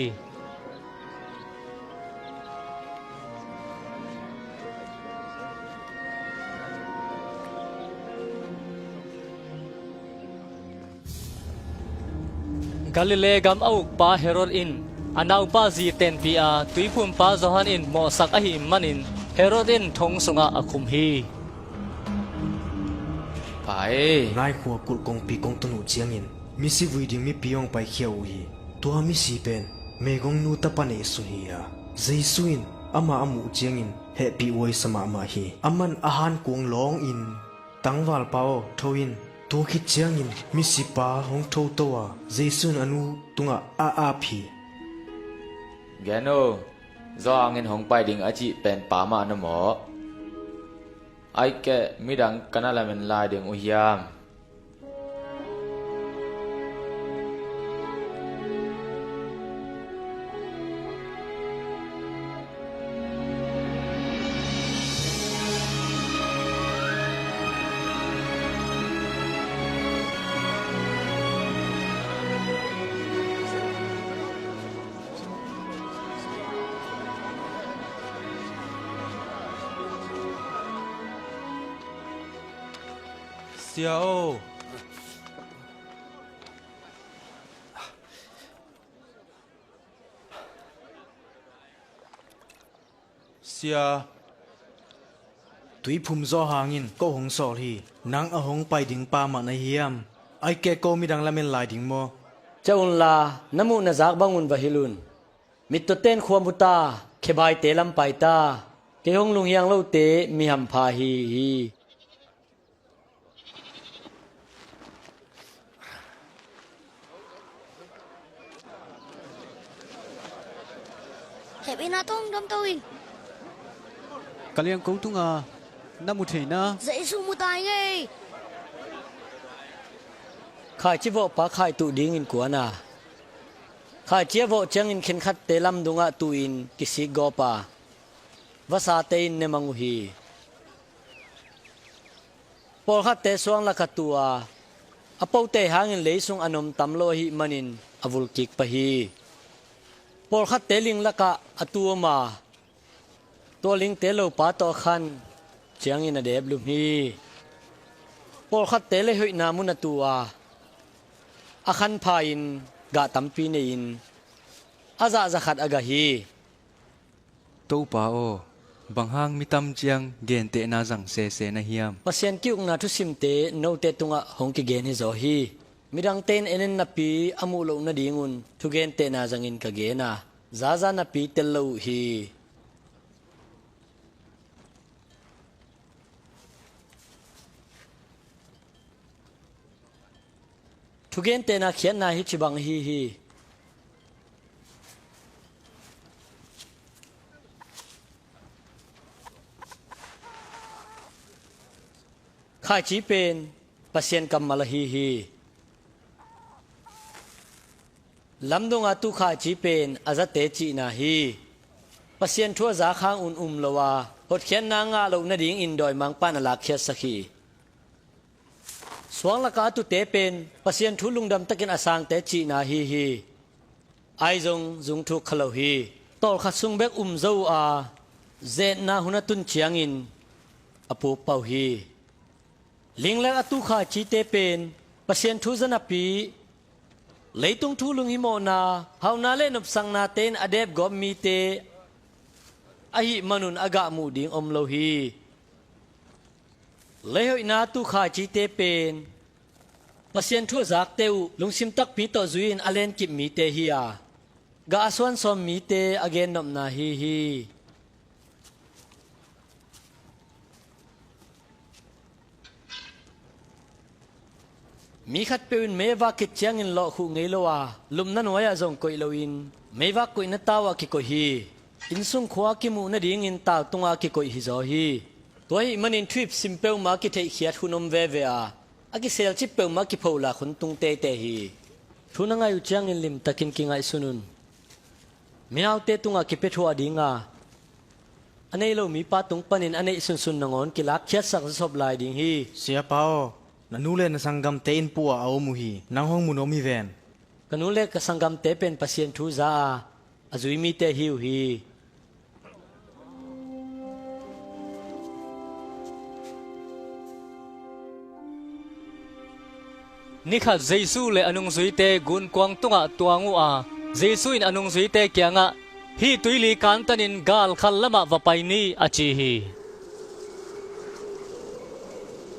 Galilee gam a ukpa Herod in a naupa zi tenpih a, tuiphumpa Johan in mawhsak ahih manin Herod in thong sungah a khum hi. Pa e, Nai khua kulh kongpi kong tun uh ciangin misi vui ding mipi hong paikhia uh hi. Tua misi pen meigongnu tapa neihsun hi a, Jesu in amah a muh ciangin hehpih huaisa mahmah hi. Aman a hankuang lawngin, "Tangvalpa aw, tho in. Tua khit ciangin misipa hong thoto a, Jesu in a nu tungah a ap hi." Gen o, Johan in hong pai ding a cih pen pa mah na maw? Ahih keh midang ka na lamen lai ding uh hiam? Sia aw. Sia. Tuiphum Johan in ko hong sawl hi. Nang a hong pai ding pa mah na hiam? Ahih keh ko midang lamen lai ding maw? Ciah unla, na muh na zak bangun va hilh un. Mittawten khua mu ta, khebaite lam pai ta. Kei hong lunghiang lote mi hampha hi hi. Hehpihna tawh damto in. Ka liangko tunga na mu thei na. Jesu mu ta ing ei. Khaici vawhpa khaituh dingin kuan a, khaici a vawh ciangin khenkhatte lamdungah tuhin kisik gawp a, vasate in ne mang uh hi. Pawlkhatte suang lakah tu a, a pote hangin leisung a nom tam lo ahih manin a vul kik pah hi. Pawlkhatte ling lakah a tu om a, tua lingte lopa tawh a khan ciangin a deplum hi. Pawlkhatte leihoihna mun a tu a, a khanpha-in gah tampi nei-in a zah za khat a gah hi. Topa aw, bang hang mi tam ciang gentehna zang sese na hiam? Pasian ki-ukna thusimte note tungah hong kigen hizaw hi. Midangte in en en napi a muh loh nadingun thugentehna zangin ka gen a, zaza napi tel lo uh hi. Thugentehna khiatna hi ci bang ahi hi. Khaici pen Pasian kammal ahi hi. Lamdunga tu khaici pen a zate cihna hi. Pasian thu a zak hangun um lo a, hotkhiatna ngah loh nadingin dawimangpa'n a lakkhiatsak hi. Suang lakah a tute pen Pasian thu lungdam takin a sangte cihna ahi hi. Ahi zong zungthuk kha lo hi. Tawlkhat sung bek um zo uh a, zetna hun a tun ciangin a pukpah uh hi. Linglek a tu khaicite pen Pasian thu za napi, leitung thu lunghimawhna, hauhna le nopsaknate in a depgawp mite ahih manun a gah muh ding om lo hi. Leihoihna a tu khaicite pen Pasian thu a zakte uh lungsim takpi tawh zui-in a lenkip mite hi a, gah a suansawm mite a gennopna ahi hi. Mi khatpeuh in mei a vak khit ciangin lawhkhuh ngei lo a, lupna nuai-ah zong koih loin meivak koihna tau-ah kikoih hi. Innsung khua a kimuh nadingin tau tungah a kikoih hizaw hi. Tua ahih manin thuhip sim peuhmah a kitheihkhiat hun om veve a, a kiselcip peuhmah a kipholak hun tung teitei hi. Thu na ngaih uh ciangin limtakin kingaihsun un. Mihaute tungah kipia thuah dinga, a nei lo mipa tung panin a neih sunsun nangawn kilakkhiatsak zawsop lai ding hi. Siapa aw, na nu le na sanggamte inn puah a om uh hi. Nang hong mu nuam hi ven. Ka nu le ka sanggamte pen Pasian thu za a, a zui mite ahi uh hi. Nikhat Jesu le a nungzuite gunkuang tungah tuang uh a, Jesu in a nungzuite kiangah, "Hih tuili kantanin galkhal lamah va pai ni," a ci hi.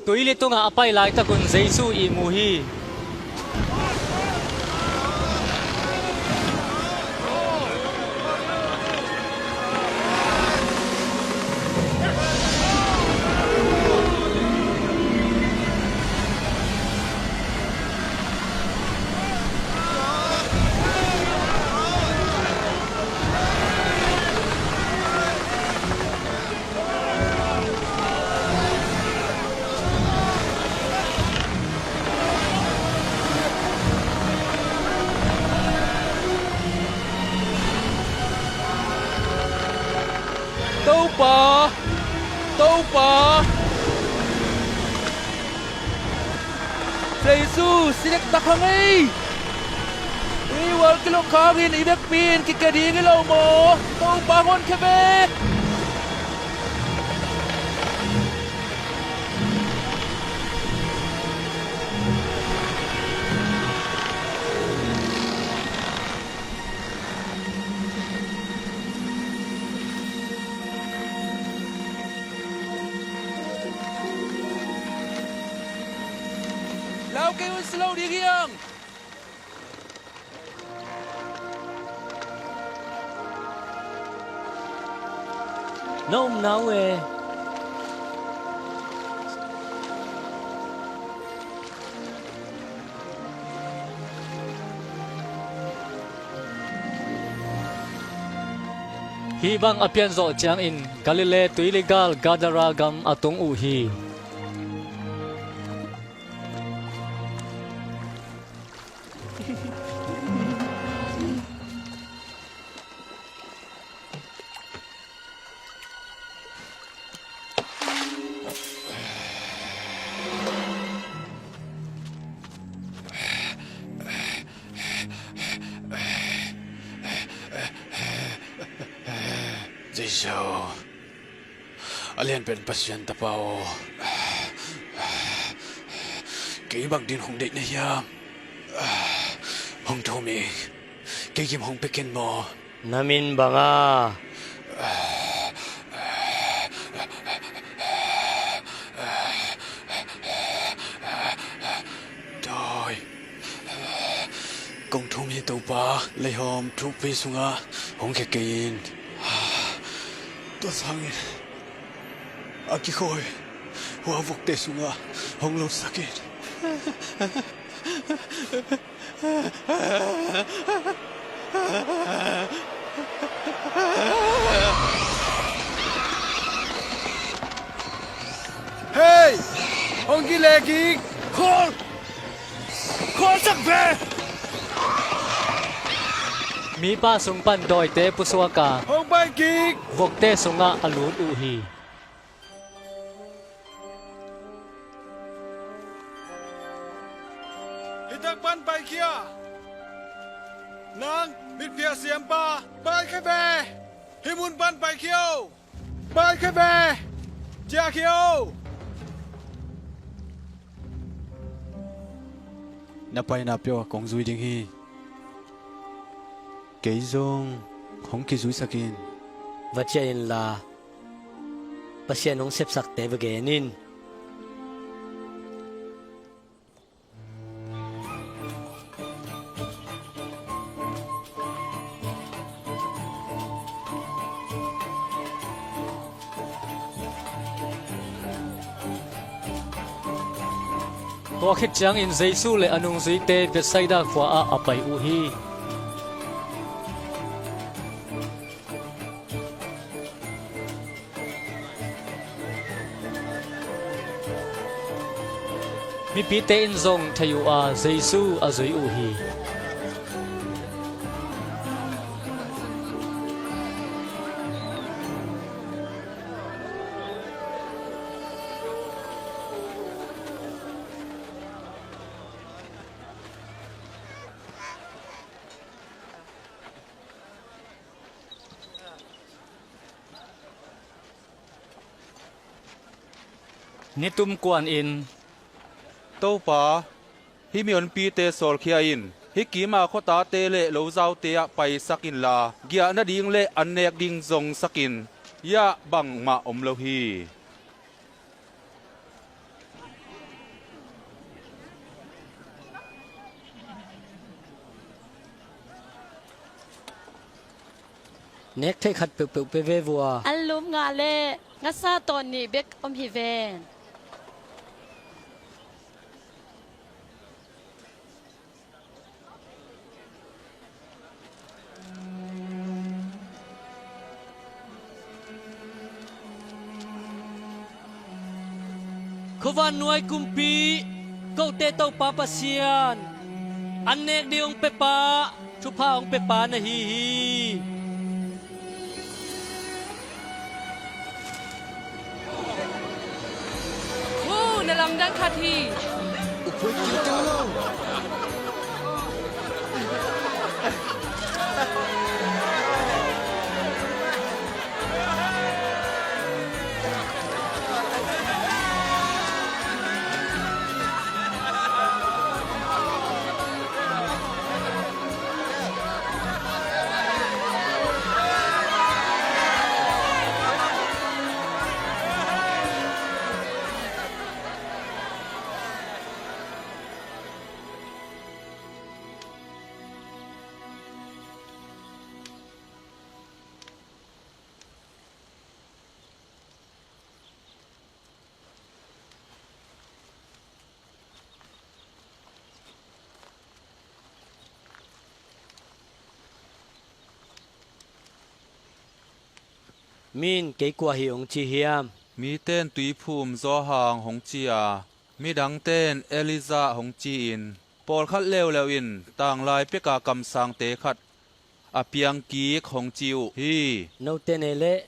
Tuili tungah a pai laitakun Jesu ihmu hi. Topa! Topa! Jesu, si dektak hang ei! Hih ual kilok hangin i vekpi in kikhe ding hi lo maw? Topa, honkhia ve! Lau kei un, si lo ding hi hang. Na omna uh e. Hih bang a pianzawh ciangin Galilee tuili gal Gadara gam a tung uh hi. Jesu, a lianpen Pasian Tapa aw, kei bang din hong deih na hiam? Hong thum ing. Kei kim hong pia ken maw? Na min bang a? Dawi. Kong thum hi Topa, leihawm thukpi sungah hong khia kei in. Tua sangin a kikhawi hua vokte sungah hong lutsak in. Hei! Hong kile kik! Khawl! Khawlsak ve! Mipa sung pan dawite pusuak a, hong pai kik! Vokte sungah a lut uh hi. Hih tak pan paikhia. Nang mitphiat siampa, paikhia ve. Hih mun pan paikhia o. Paikhia ve. Ciahkhia o. Na paina peuh ah kong zui ding hi. Kei zong hong kizuisak in. Va ciah inla, Pasian hong sepsakte va gen in. Tua khit ciangin Jesu le a nungzuite Bethsaida khua ah a pai uh hi. Mipite in zong thei uh a, Jesu a zui uh hi. Nitum kuanin, "Topa, Hih mihonpite sawlkhia in, hih kima khuatate le lozaute ah paisak inla, giah nading le an nek ding zongsak in, hiah bangmah om lo hi. Nek theih khat peuhpeuh pe ve vua. An lum nga le ngasa tawh nih bek om hi ven. Khuavan nuai kumpi, kote Topa Pasian, an nek ding hong pepa, thupha hong pepa na hi hi. Hu, na lamdang khat hi. Mi in kei kua hi hong ci hiam? Mite in Tuiphum Johan hong ci a, midangte in Elijah hong ci-in, pawlkhat leuleu in tanglai peka kamsangte khat a piang kik hong ci uh hi. Note nei leh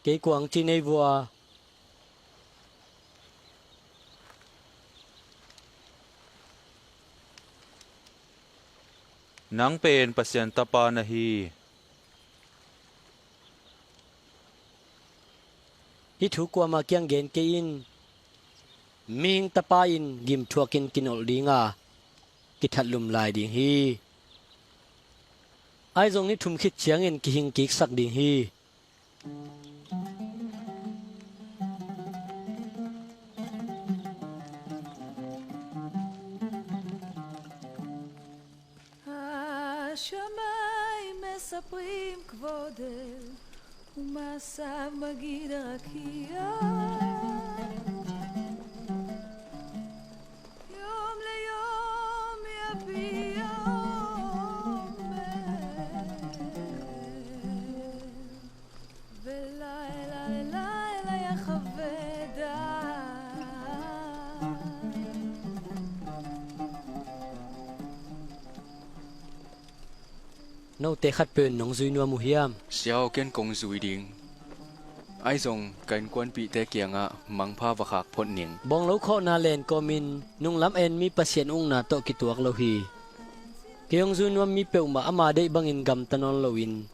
kei kua hong ci nei vua? Nang pen Pasian Tapa na hi. Hih thu kuamah kiang gen kei in. Mihing Tapa in gimthuakin kinolh ding a, kithatlum lai ding hi. Ahi zong ni thum khit ciangin kihing kiksak ding hi. השמיים מספרים כבודך, ומעשיו מגיד הרקיע. יום ליום יביע אומר, ולילה ללילה יחווה דעת. Note khatpeuh in nong zui nuam uh hiam? Sia aw, ken kong zui ding. Ahi zong ka innkuanpihte kiangah mangpha va khak phot ning. Bawnglo khawhna len kawmin nunglam en mi Pasian ukna tawh kituak lo hi. Kei hong zui nuam mi peuhmah ama deih bangin gamta nawn loin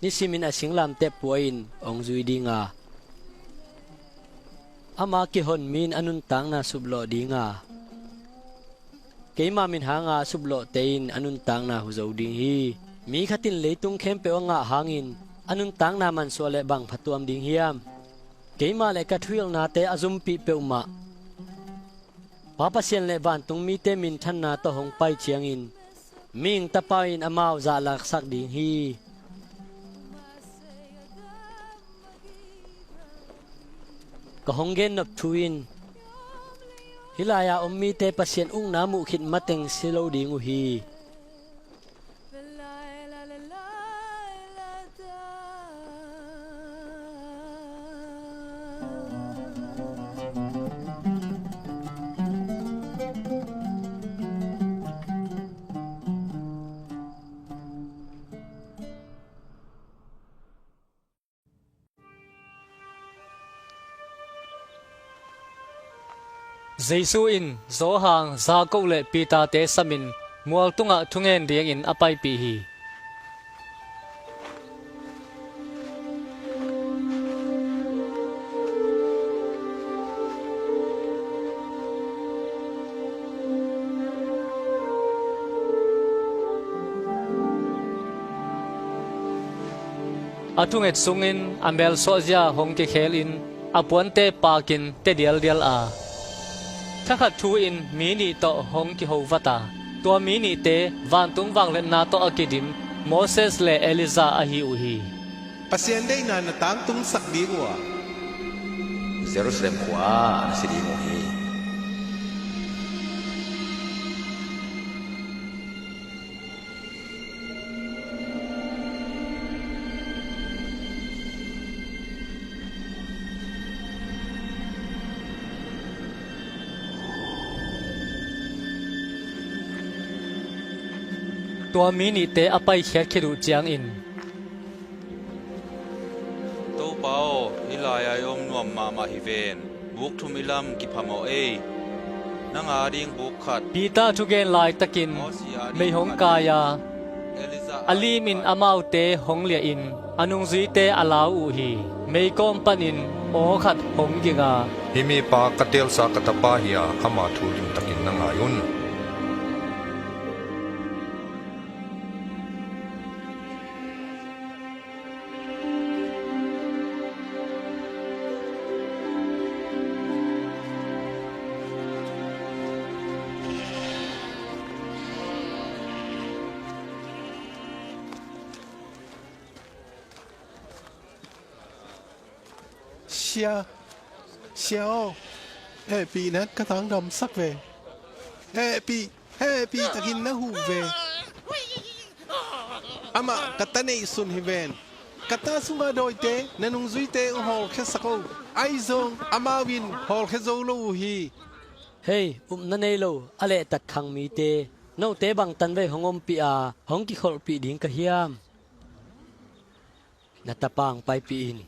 nisimin a singlamteh pua-in hong zui ding a, ama kihon mi in a nuntakna suplawh ding a, keima min hanga a suplawhte in a nuntakna hu zo ding hi. Mi khat in leitung khempeuh a ngah hangin a nuntakna mansuah leh bang phatuam ding hiam? Keimah le ka thuhilhnate a zumpih peuhmah Pa Pasian le vantung mite minthanna tawh hong pai ciangin mihing Tapa in amau zahlaksak ding hi. Ka hong gennop thu in hih lai-a om mite Pasian ukna muhkhit mateng si lo ding uh hi. Jesu in Johan, Jakob le Peter-te samin mual tungah thungen dingin a paipih hi. A thunget sungin a melsuahzia hong kikhelin a puante pakin te dialdial a, thakhat thu-in mi nih tawh hong kihovatah. Tua mi nihte vantung vangliatna tawh a kidim Moses le Elijah ahi uh hi. Pasian deihna na tangtungsak ding uh a, Jerusalem khua-ah na si ding uh hi. Tua mi nihte a paikhiat khit uh ciangin, Topa aw, hih lai-ah i om nuam mahmah hi ven. Buk thum i lam kiphamawh ei. Nang a ding buk khat, Peter thugen laitakin mei hong kai a, a limin amaute hong liahin a nungzuite a lau uh hi. Meikawm panin aw khat hong ging a, Hih mipa ka teelsa ka tapa hi a, ama thu limtakin na ngai un. Sia, Sia aw, hehpihna ka tangdamsak ve. Hehpih, hehpih takin na huh ve. Amah ka ta neihsun hi ven. Ka ta sunga dawite na nungzuite uh hawlkhiasak o. Ahi zong amau in hawlkhia zo lo uh hi. Hei, upna nei lo a lehtat khang mite, note bangtan vei hong ompih a hong kikholhpih ding ka hiam? Na tapa hong paipih in.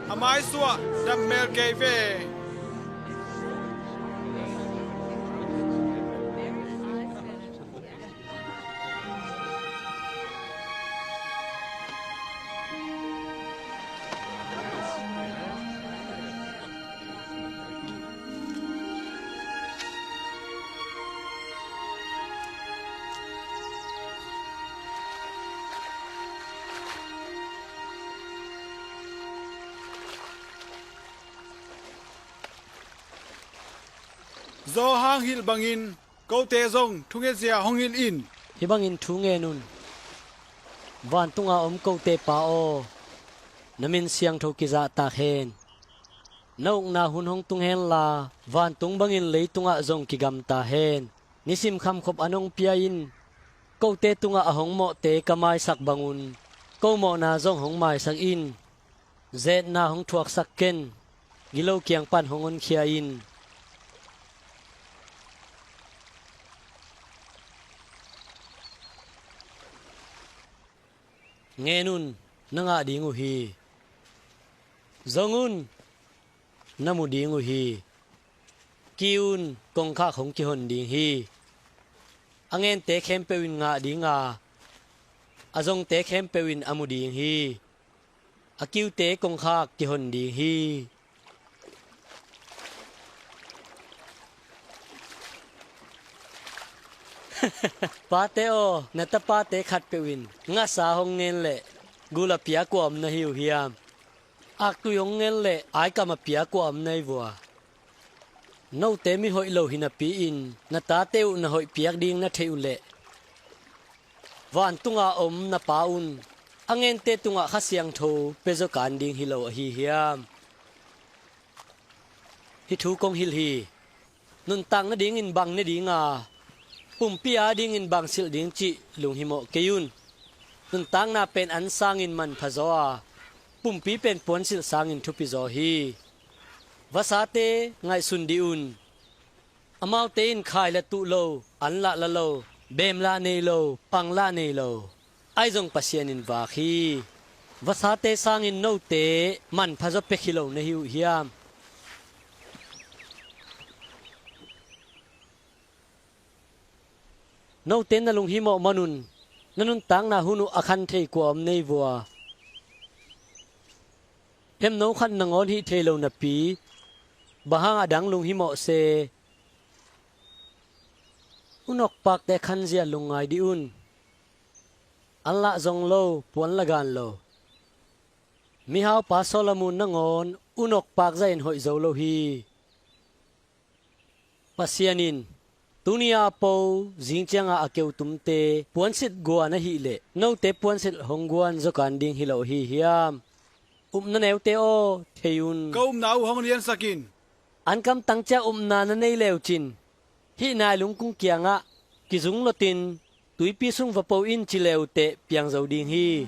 A maisuah, dam mel kei ve. Johan hilh bangin kote zong thungetzia hong hilh in. Hih bangin thu ngen un. Vantunga om kote Pa aw, na min siangtho kizahtak hen. Na ukna hun hong tung henla, vantung bangin leitungah zong kigamta hen. Nisim khamkhop an hong pia in. Kote tungah a hong mawhte ka maisak bangun ko mawhna zong hong maisak in. Zetna hong thuaksak ken. Gilo kiang pan hong honkhia in. Ngen un, na ngah ding uh hi. Zong un, na mu ding uh hi. Kiu un, kongkhak hong kihon ding hi. A ngente khempeuh in ngah ding a, a zongte khempeuh in a mu ding hi. A kiute kongkhak kihon ding hi. Pate aw, na tapate khatpeuh in ngasa hong ngen leh gul a piak uh a om na hi uh hiam? Aktui hong ngen leh aikam a piak uh a om na hi vua? Note mihoih lo hi napi-in na tate uh na hoih piak ding na theih uh leh vantunga om na Pa un a ngente tungah Kha Siangtho pia zaw kan ding hi lo ahi hiam? Hih thu kong hilh hi. Nuntak nadingin bang ne ding a, pumpi adingin bang silh ding cih lunghimawh kei un. Nuntakna pen an sangin manpha zaw a, pumpi pen puansilh sangin thupi zaw hi. Vasate ngaihsun dih un. Amaute in khai la tuh lo, an lah la lo, beem lah nei lo, pang lah nei lo. Ahi zong Pasian in vak hi. Vasate sangin note manpha zaw pek hi lo na hi uh hiam? Note na lunghimawh manun na nuntakna hun uh a khan thei kua om nei vua? Hemno khat nangawn hih thei lo napi, bang hang a dang lunghimawh se? Unok pakte khanzia lungngai dih un. An lah zong lo, puan la gan lo. Mihaupa Solomon nangawn unok pakzah in hoih zo lo hi. Pasian in, tuni a po, zing cianga a keutumte puansilh guan ahih leh, note puansilh hong guan zaw kan ding hi lo ahi hiam? Upna neute aw, thei un. Ka upna uh hong liansak in. Ankamtang ciang upna na nei leucin, hih nai lungkung kiangah, kizung lotin, tuipi sung va po in ci leuteh piang zo ding hi.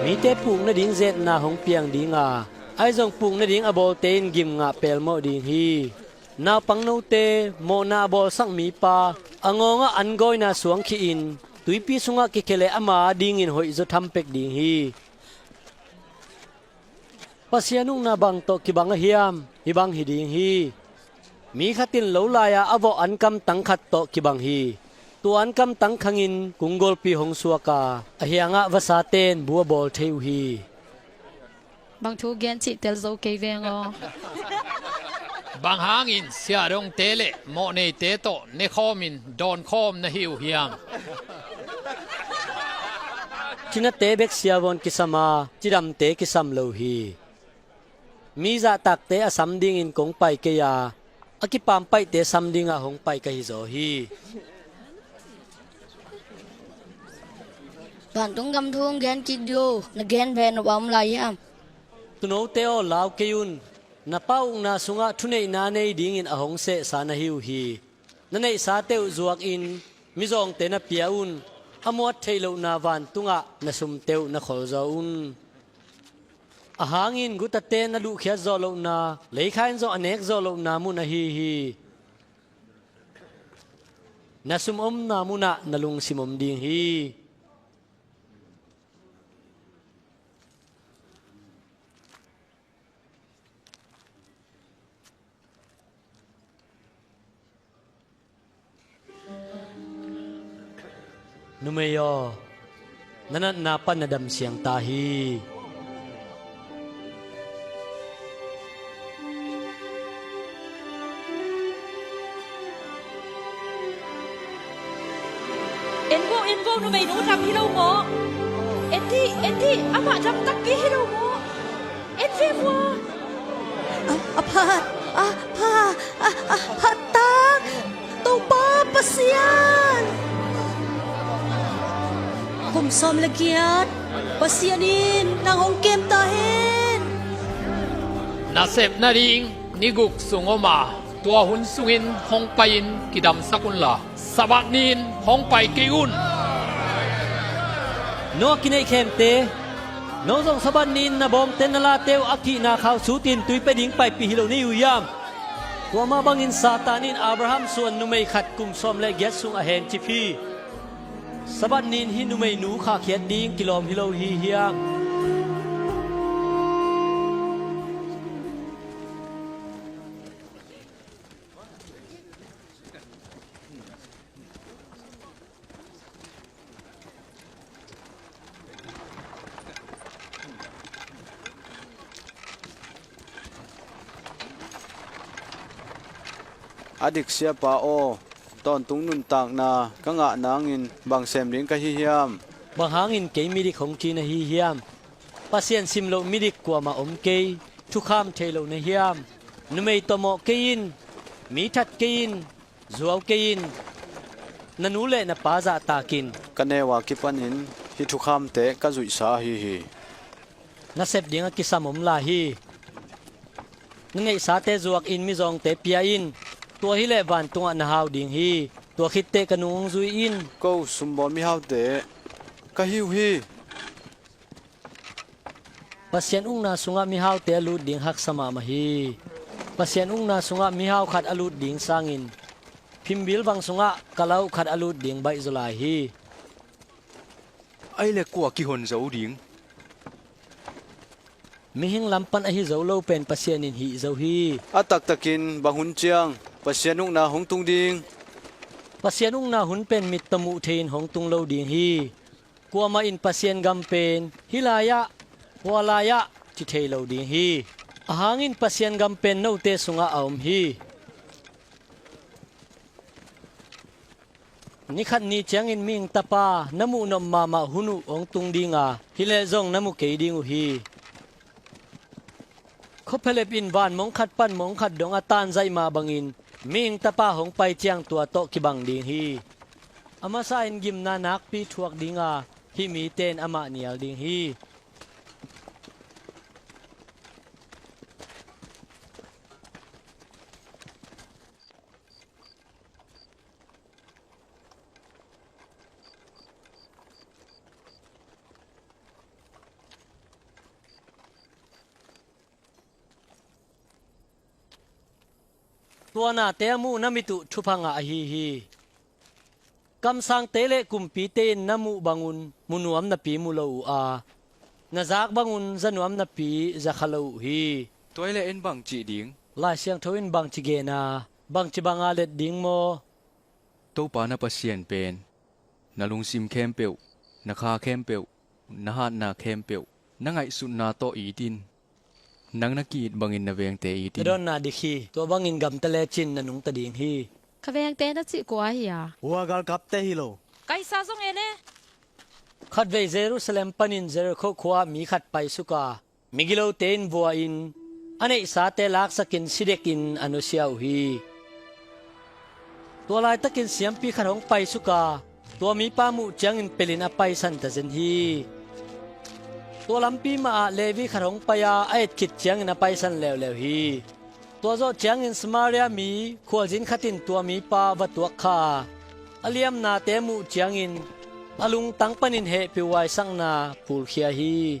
Mite puk nading zetna hong piang dinga, ahi zong puk nading a bawlte in gimngah pelmawh ding hi. Naupang note, mawhna a bawlsak mipa a ngawngah an gawina suang khihin, tuipi sungah kikhia leh ama adingin hoih zaw thampek ding hi. Pasian ukna bang tawh kibang a hiam? Hih bang hi ding hi. Mi khat in lo lai-a a vawh ankamtang khat tawh kibang hi. Tua ankamtang khangin kung golpi hong suak a, a hiangah vasate in bu a bawl thei uh hi. Bang thu gen cih tel zo kei veng aw. Bang hangin siahdongte le mawhneite tawh nekhawmin dawnkhawm na hi uh hiam? Cinate bek siavawn kisam a, cidamte kisam lo hi. Mi zahtakte a sam dingin kong pai kei a, a kipampaihte sam dingah hong pai ka hi zaw hi. Vantung gam thu hong gen kik dih o, na gen ve nop a om lai hiam? Tuunote aw, lau kei un. Na Pa ukna sungah thuneihna nei dingin a hong sehsa na hi uh hi. Na neihsate uh zuakin mizawngte na pia un. A muat theih lohna vantungah na sumte uh na kholzaw un. A hangin gutate na luhkhiat zawh lohna, leikha in zong a nek zawh lohna mun ahi hi. Na sum omna munah na lungsim om ding hi. Numei aw, na natna pan na damsiang ta hi. En vo, en vo, numeinu dam hi lo maw? En dih, en dih, amah dam takpi hi lo maw? En ve vua. A, a phat, a pha, a, a phat tak. Topa Pasian. Kum sawm le giat Pasian in nang hong kem ta hen. Nasep nading ni guk sung om a, tua hun sungin hong pai-in kidamsak unla, Sabbath ni-in hong pai kei un. No a kineih khemte, no zong Sabbath ni-in na bawngte na late uh a kihna khauh sutin tui pia ding paipih hi lo na hi uh hiam? Tua mah bangin Satan in Abraham suan numei khat kum sawm le giat sung a hencip hi. Sabbath ni-in hih numeinu khahkhiat ding kilawm hi lo hi hiam? A dik, Siapa aw, tawntung nuntakna ka ngah nangin bang sem ding ka hi hiam? Bang hangin kei midik hong ci na hi hiam? Pasian sim loh midik kuamah om kei, thukham thei lo na hiam? Numei tawmawh kei in, mi that kei in, zuau kei in, na nu le na pa zahtak in. Ka neu a kipanin hih thukhamte ka zuihsa ahi hi. Na sep ding a kisam om lai hi. Na neihsate zuakin mizawngte pia in. Tua hileh vantungah na hau ding hi. Tua khitteh ka nung hong zui in. Ko sumbawl mihaute ka hi uh hi. Pasian ukna sungah mihaute a lut ding haksa mahmah hi. Pasian ukna sungah mihau khat a lut ding sangin phimbil vang sungah kala uh khat a lut ding baihzaw lai hi. Ahih leh kua kihon zo ding? Mihing lam pan ahi zo lo pen Pasian in hih zo hi. A taktakin bang hun ciang Pasian ukna hong tung ding? Pasian ukna hun pen mit tawh muh thei-in hong tung lo ding hi. Kuamah in Pasian gam pen hih lai-ah, hua lai-ah ci thei lo ding hi. Ahang in Pasian gam pen note sungah a om hi. Ni khat ni ciangin mihing Tapa na muh nop mahmah hun uh hong tung ding a, hi leh zong na mu kei ding uh hi. Khuaphialep in van mong khat pan mong khat dong a tanzaih mah bangin mihing Tapa hong pai ciang tua tawh kibang ding hi. A masa in gimna nakpi thuak ding a, hih mite in amah nial ding hi. Tua nate a muh na mit uh thupha ngah ahi hi. Kamsangte le kumpite in na muh bangun mu nuam napi mu lo uh a, na zak bangun za nuam napi za kha lo uh hi. Tua hileh en bang cih ding? Lai Siangtho in bang ci gen a, bang ci banga let ding maw? Topa na Pasian pen na lungsim khempeuh, na kha khempeuh, na hatna khempeuh, na ngaihsutna tawh it in. Nang na ki-it bangin na vengte it in. Na dawnna dik hi. Tua bangin gamta lecin na nungta ding hi. Ka vengte na cih kua hi a? Hua galkapte hi lo. Kaisar zong en e. Khatvei Jerusalem panin Jericho khua-ah mi khat paisuk a, migilote in vua-in a neihsate laksakin sidekin a nusia uh hi. Tua laitakin siampi khat hong paisuk a, tua mipa muh ciangin pelin a paisan tazen hi. Tua lampi mahah Levi khat hong pai a, a et khit ciangin a paisan leuleu hi. Tua zawh ciangin Samaria mi khualzin khat in tua mipa va tuakkha a, a liamnate muh ciangin a lungtang panin hehpih huaisakna phulkhia hi.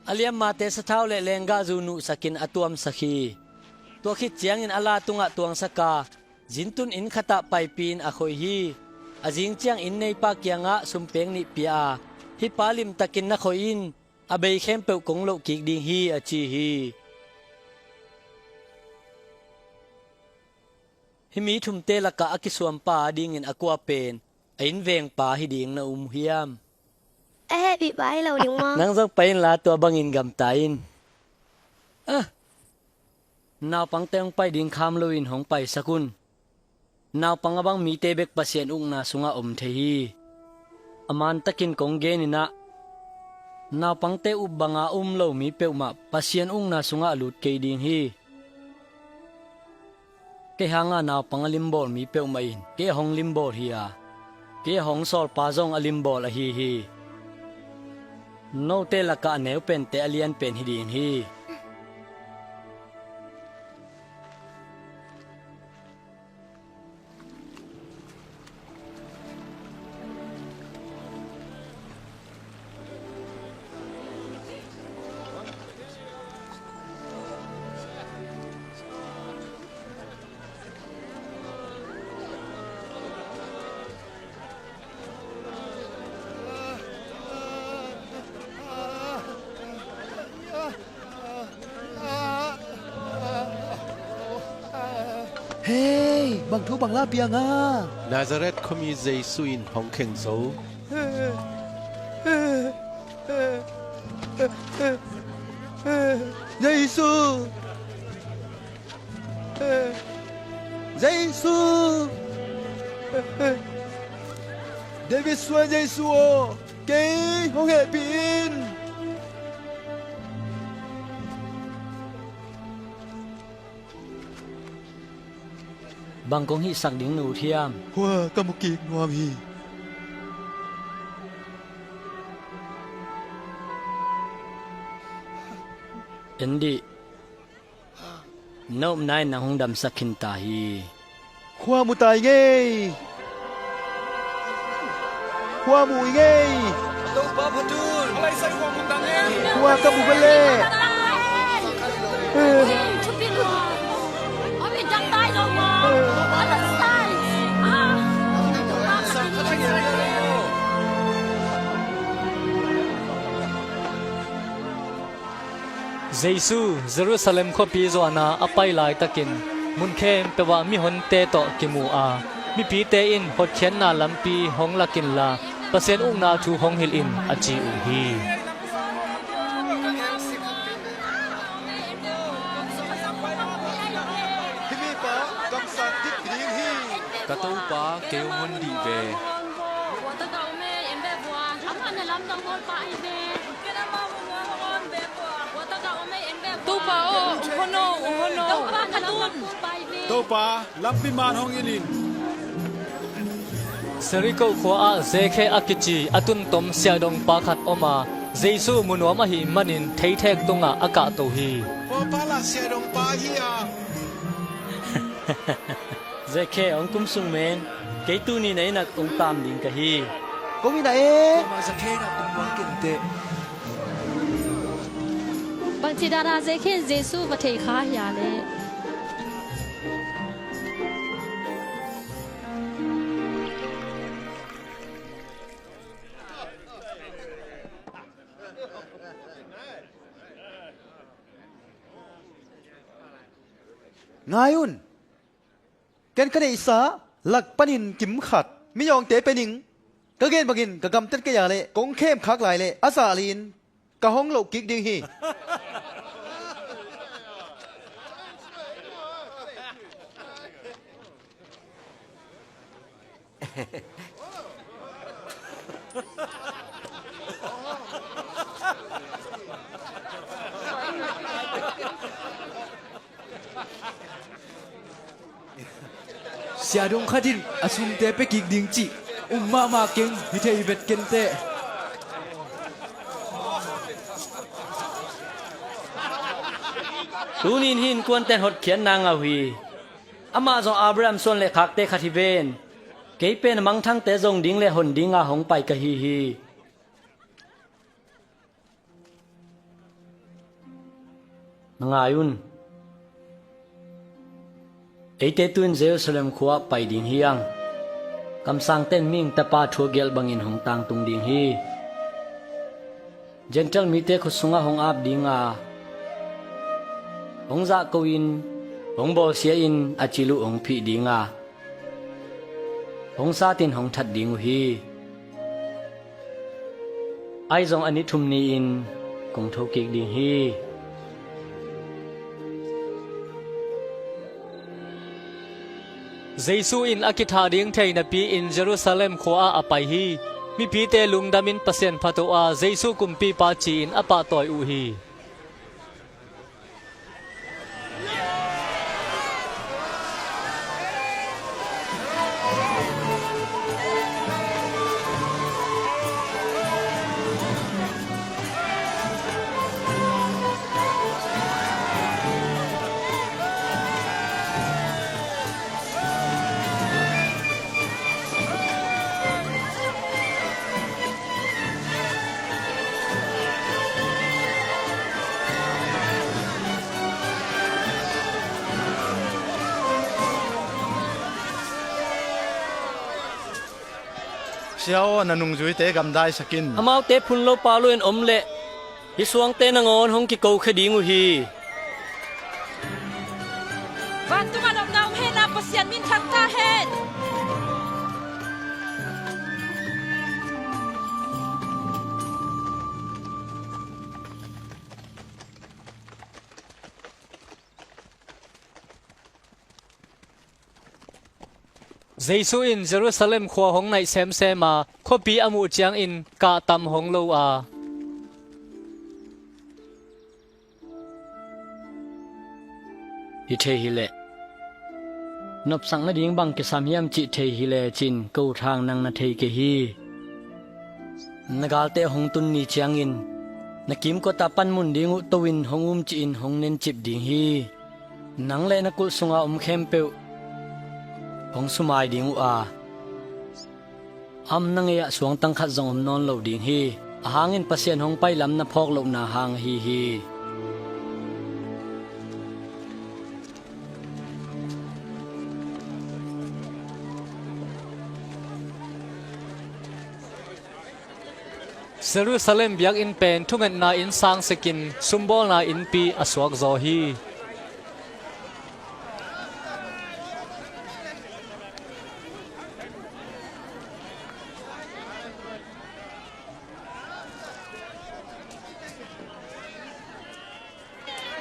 A liammate sathau le lenggahzu nuhsakin a tuamsak hi. Tua khit ciangin a la tungah tuangsak a, zintun inn khatah paipih-in a khoi hi. A zing ciang inn neipa kiangah sumpek nih pia a, hih pa limtakin na khoi in, a bei khempeuh kong loh kik ding hi, a ci hi. Hih mi thumte lakah a kisuampa adingin a kua pen a innvengpa hi ding na um uh hiam? A hehpihpa hi lo ding maw? Nang zong pai inla tua bangin gamta in. Ah! Naupangte hong pai ding kham loin hong paisak un. Naupang a bang mite bek Pasian ukna sungah om thei hi. A mantakin kong genin ah, naupangte up banga um lo mi peuhmah Pasian ukna sungah a lut kei ding hi. Kei hanga naupang a limbawl mi peuhmah in kei a hong limbawl hi a, kei a hong sawlpa zong a limbawl ahi hi. Note lakah a neu pente a lian pen hi ding hi. Hei, bang thu bang la piang a? Nazareth khuami Jesu in hong kheng zo. Jesu! Jesu! David suan Jesu aw, kei hong hehpih in. Bang kong hihsak ding na ut hiam? Khua ka mu kik nuam hi. En dih. Na upna in nang hong damsak khin ta hi. Khua mu ta i ngei. Khua mu i ngei. Topa phatun. Khua ka mu bale. Jesu Jerusalem khuapi zuan a a pai laitakin mun khempeuh ah mihonte tawh kimu a, mipite in hotkhiatna lampi hong lak inla, Pasian ukna thu hong hilh in, a ci uh hi. Himi pa kamsang dik ding hi. Ka Topa, kei hong hon dih ve. Topa aw, hong hon aw, hong hon aw. Topa, lampi man hong hilh in. Jericho khua ah Zakhe a kici a tuntom siahdongpa khat om a, Jesu mu nuam ahih manin theithek tungah a kahto hi. Khua pa lah siahdongpa hi a. Zakhe, hong kum sung men. Kei tuni na inn ah hong taam ding ka hi. Kong inn ah e. Bangci dan a Zakhe in Jesu va thei kha hia leh? Ngai un. Ken ka neihsa lak panin kim khat miyawngte pe ning. Ka gen bangin ka gamtat kei a leh kong khem khak lai leh a zah li-in ka hong loh kik ding hi. Siahdong khat in a sumte pia kik ding cih um mahmah keng hi thei vet kenteh. Tuni in hih innkuante'n hotkhiatna ngah uh hi. Amah zong Abraham suan le khakte khat hi ven. Kei pen a mangthangte zong ding le hon dinga hong pai ka hi hi. Na ngai un. Eite tu-in Jerusalem khua ah pai ding hi hang. Kamsangte'n mihing Tapa thu a gelh bangin hong tangtung ding hi. Gentile mite khut sungah hong ap dinga, hong zahko in, hong bawlsia in a cil uh hong phih dinga, hong satin hong that ding uh hi. Ahi zong a ni thum ni-in kong thokik ding hi. Jesu in a kithah ding thei napi-in Jerusalem khua-ah a pai hi. Mipite lungdamin Pasian phat uh a, Jesu kumpipa ci-in a pahtawi uh hi. Sia aw, na nungzuite gamdaisak in. Amaute phun lo pau lo in om leh hih suangte nangawn hong kikokhia ding uh hi. Vantungah nopna om hen la, Pasian min thang ta hen. Jesu in Jerusalem khua hong naih semsem a, khuapi a muh ciangin kahtam hong lo a, "Hi thei hileh nopsak nading bang kisam hiam cih thei hi lecin ko thang nang na thei kei hi. Na galte hong tun ni ciangin na kimkotah panmun ding uh to-in hong um cihin hong nencip ding hi. Nang le na kulh sunga om khempeuh hong sumai ding uh a, a om na ngei-ah suangtang khat zong om nawn lo ding hi. Ahang in Pasian hong pailam na phawk lohna hang ahi hi." Jerusalem biakinn pen thungetna inn sangsikin sumbawlna innpi a suakzaw hi.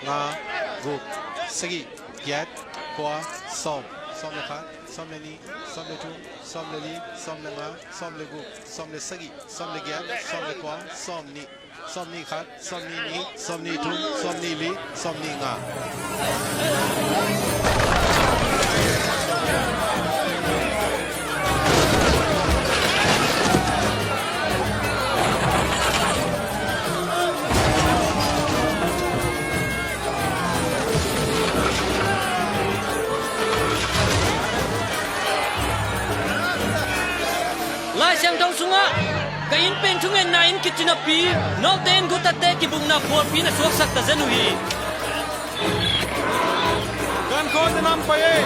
Nga, guk, sagih, giat, kua, sawm, sawm le khat, sawm le nih, sawm le thum, sawm le li, sawm le nga, sawm le guk, sawm le sagih, sawm le giat, sawm le kua, sawm nih, sawm nih khat, sawm nih nih, sawm nih thum, sawm nih li, sawm nih nga. Lai Siangtho sungah ka inn pen thungetna inn kici napi, note in guttate kibukna khualpi na suaksak ta zen uh hi. Kan khawh te nam pai ei.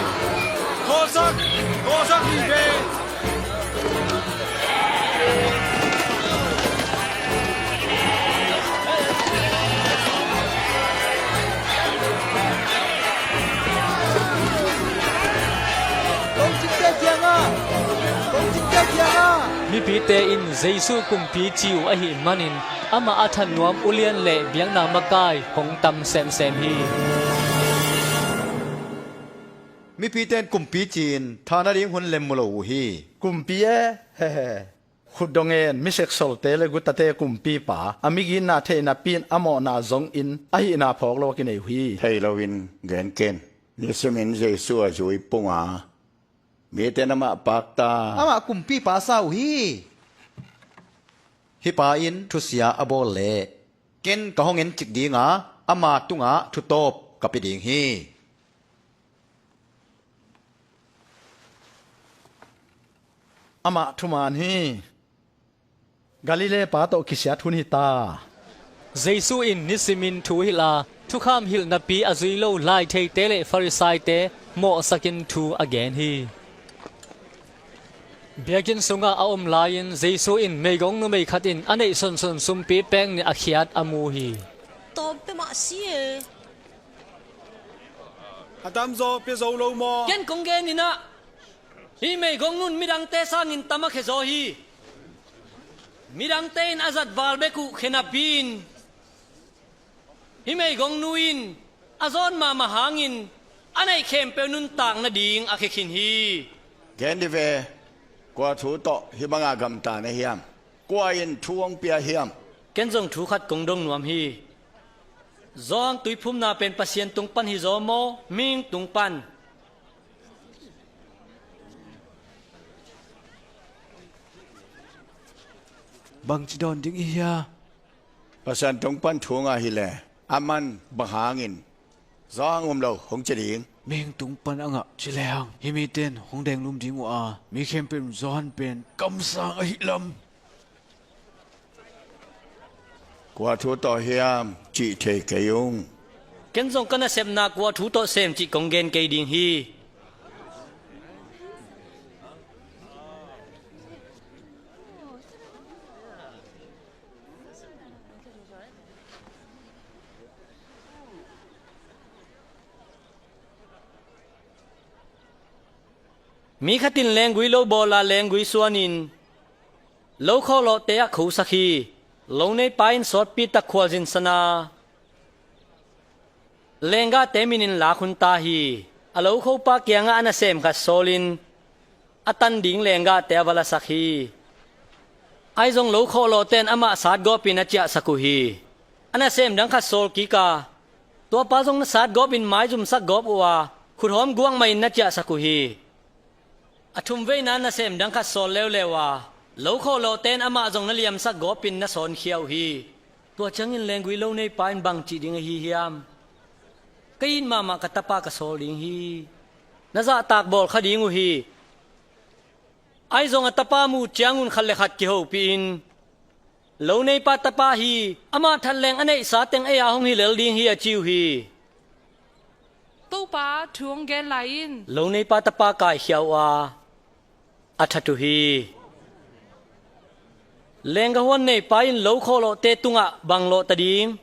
Khawhsak, khawhsak hi ve. Kongcingte kiangah, kongcingte kiangah. Mipite in Jesu kumpi ci uh ahih manin amah a that nuam ulian le biakna makai hong tam semsem hi. Mipite in kumpi ci-in tha nading hun lem mu lo uh hi. Kumpi e, hehe. Khutdong en, mi seksolte le guttate kumpipa, a miginna theih napi-in a mawhna zongin ahihna phawk lo a kinei uh hi. Thei loin gen ken. Nisimin Jesu a zui pung a, mite in amah pakta, amah kumpipa a sa uh hi. Hih pa in thusia a bawl leh ken ka hong encik ding a, ama tungah thutawp ka pia ding hi. Amah thuman hi. Galilee pa tawh kisiat hun hi ta. Jesu in nisimin thu hilh a, thukham hilh napi a zui lo laitheite le Farisaite mawhsakin thu a gen hi. Biakinn sungah a om lai-in Jesu in meigong numei khat in a neih sonson sumpi pek nih a khiat a mu hi. Tawmte mah si e. A tamzaw pia zo lo maw? Ken kong genin ah, hih meigong nun midangte sangin tam a khia zaw hi. Midangte in a zat val bek uh khia napi-in, hih meigong nu in a zawn mahmah hangin a neih khempeuh nuntak nading a khia khin hi. Gen dih ve, kua thu tawh hih banga gamta na hiam? Kua in thu hong pia hiam? Ken zong thu khat kong dong nuam hi. Johan tuiphumna pen Pasian tung pan hi zaw maw, mihing tung pan? Bangci dawn ding i hia? Pasian tung pan thu ngah hileh aman bang hangin Johan um lo hong ci ding? Mihing tung pan a ngah ci lehang hih mite in hong denglum ding uh a, mi khempeuh in Johan pen kamsang ahi lam. Kua thu tawh hiam cih thei kei ung. Ken zong ka nasepna kua thu tawh sem cih kong gen kei ding hi. Mi khat in lenggui lo bawl a, lenggui suanin lo khawhlawhte ah khosak hi. Lo neipa in sawtpi tak khualzin san a, lenggahte minin lak hun ta hi. A lo khopa kiangah a nasem khat sawlin, a tan ding lenggahte a va lasak hi. Ahi zong lo khawhlawhte in amah satgawpin a ciahsak uh hi. A nasem dang khat sawl kik a, tuapa zong na satgawpin maizumsak gawp uh a, khuthawm guak mahin na ciahsak uh hi. A thumveina nasem dang khat sawl leuleu a, lo khawhlawhte in amah zong na liamsak gawpin na sawnkhia uh hi. Tua ciangin lenggui lo neipa in bang cih ding ahi hiam? Ka it mahmah ka tapa ka sawl ding hi. Na zahtak bawl kha ding uh hi. Ahi zong a tapa muh ciangun khat le khat kihopihin, lo neipa tapa hi, amah that leng a neihsa teng ei-a hong hi lel ding hi, a ci uh hi. Topa, thu hong gen lai in. Lo neipa tapa kaikhia uh a, a that uh hi. Lenggahuan neipa in lo khawhlawhte tungah bang lawhta ding?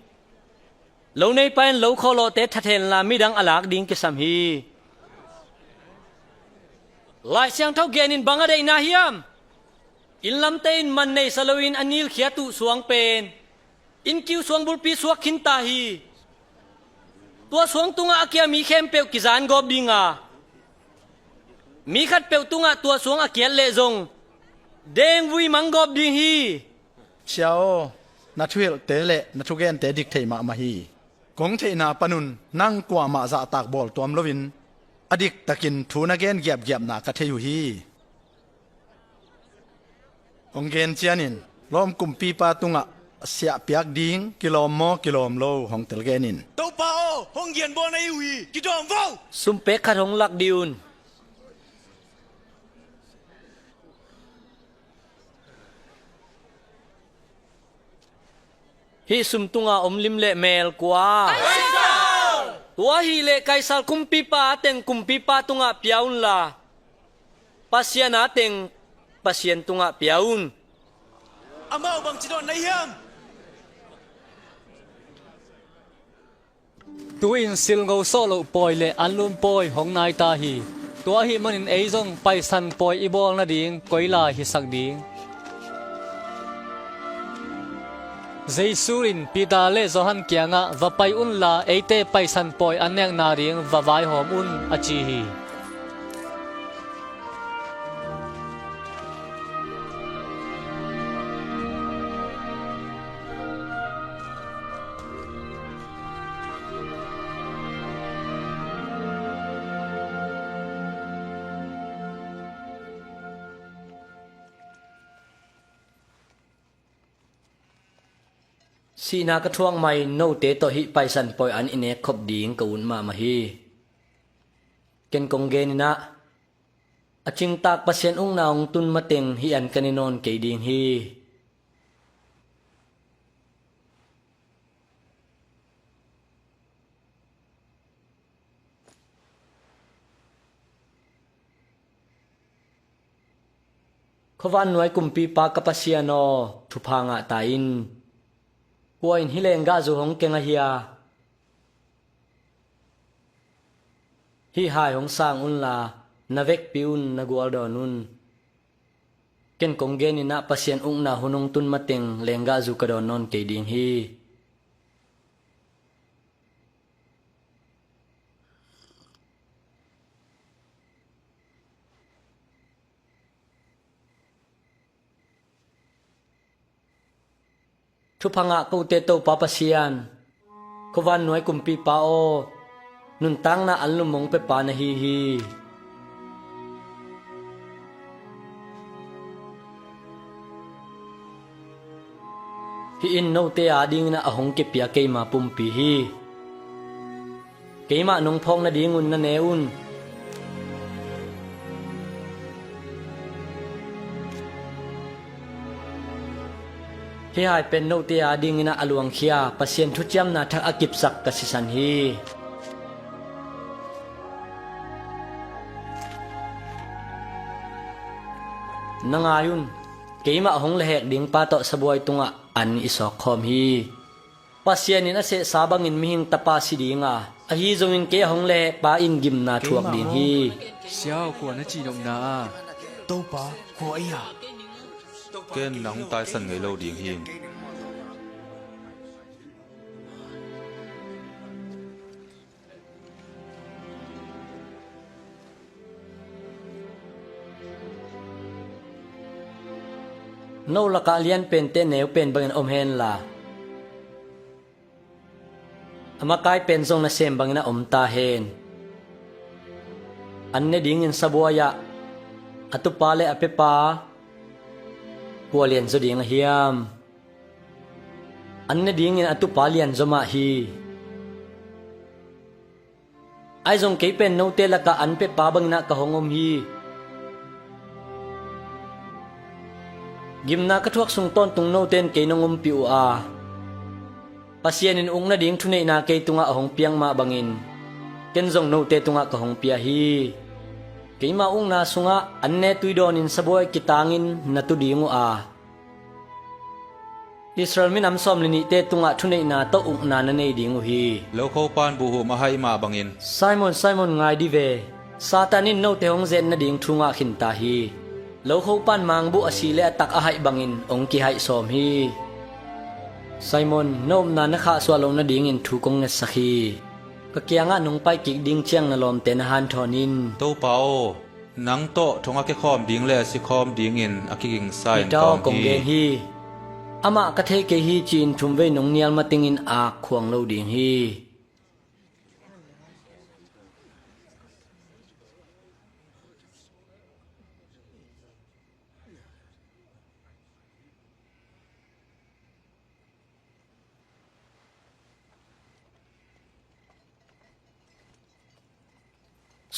Lo neipa in lo khawhlawhte that henla midang a lak ding kisam hi. Lai Siangtho genin bang a deihna hiam? Inn lamte in man neisa loin a nilkhiat uh suang pen innkiu suang bulpi suak khinta hi. Tua suang tungah a kia mi khempeuh kizan gawp ding a, mi khatpeuh tungah tua suang a kiat leh zong dengvui mang gawp ding hi. Sia aw, na thuhilhte le na thugente dik thei mahmah hi. Kong theihna panun nang kuamah zahtak bawl tuam loin a diktakin thu na gen giapgiapna ka thei uh hi. Hong gen cianin Rom kumpipa tungah siahpiak ding kilawm maw kilawm lo hong telgenin. Topa aw, hong gianbawl na hi uh hi, kidawm vo. Sumpek khat hong lak dih un. Hih sum tunga om lim le mel kua? Kaisar! Tua ahih leh Kaisar kumpipa a teng kumpipa tungah pia unla, Pasian a teng Pasian tungah pia un. Amau bangci dawn na hiam? Tu-in silngo sawh loh pawi le anlum pawi hong nai ta hi. Tua ahih manin ei zong Paisan pawi i bawl nading koi lai hisak ding? Jesu in Peter le Johan kiangah, "Va pai unla eite Paisan pawi an nekna ding va vaihawm un," a ci hi. Sihna ka thuak mai note tawh hih Paisan pawi an i nek khop ding ka ut mahmah hi. Ken kong genin ah, a cingtak Pasian ukna hong tun mateng hih an ka ne nawn kei ding hi. Khuavannuai kumpipa ka Pasian aw, thupha ngah ta in. Kua in hih lenggahzu hong keng ahi a? Hih hai hong sang unla, na vekpi un, na gualdawn un. Ken kong genin ah, Pasian ukna hun hong tun mateng lenggahzu ka dawn nawn kei ding hi. Thupha ngah kote Topa Pasian, khuavannuai kumpipa aw, nuntakna anlum hong pepa na hi hi. Hih in note adingin ah a hong kipia keima pumpi hi. Keimah nong phawk nadingun na ne un. Hih hai pen note adingin ah a luangkhia, Pasian thuciamna thak a kipsak ka sisan hi. Na ngai un, keimah hong lehhek dingpa tawh sabuai tungah an i sawk khawm hi. Pasian in a sehsa bangin mihing tapa si ding a, ahi zongin kei a hong lehhekpa in gimna thuak ding hi. Siau, kua na cihnopna a? Topa, kua ahi a? Ken na hong taisan ngei lo ding hi. No lakah lianpente neu pen bangin om henla, a makai pen zong nasem bangin a om ta hen. An ne dingin sabuai-ah a tupa le a pepa kua lianzaw ding a hiam? An ne dingin a tupa lianzaw mah hi. Ahi zong kei pen note lakah an pepa bangin ah ka hong om hi. Gimna ka thuak sung tawntung note in kei nong ompih uh a, Pasian in uk nading thuneihna kei tungah a hong piak mah bangin ken zong note tungah ka hong pia hi. Keima ukna sungah an ne tui dawnin sabuai kitangin na tu ding uh a, Israel minam sawm le nihte tungah thuneihna tawh ukna na nei ding uh hi. Lokhopa'n buhhum a haih mah bangin. Simon, Simon, ngai dih ve. Satan in note hong zet nading thu ngah khinta hi. Lokhopa'n mangbuh a sih le a tak a haih bangin hong kihaih sawm hi. Simon, na upna na khahsuah loh nadingin thu kong ngetsak hi. Ka kiangah nong paikik ding ciang na lawmte na hanthawn in. Topa aw, nang tawh thong a kekhawm ding le a sikhawm dingin a kigingsa in Peter aw, kawm kong hi. Gen hi. Amah ka thei kei hi ci-in thumvei nong nial matingin ak khuang lo ding hi.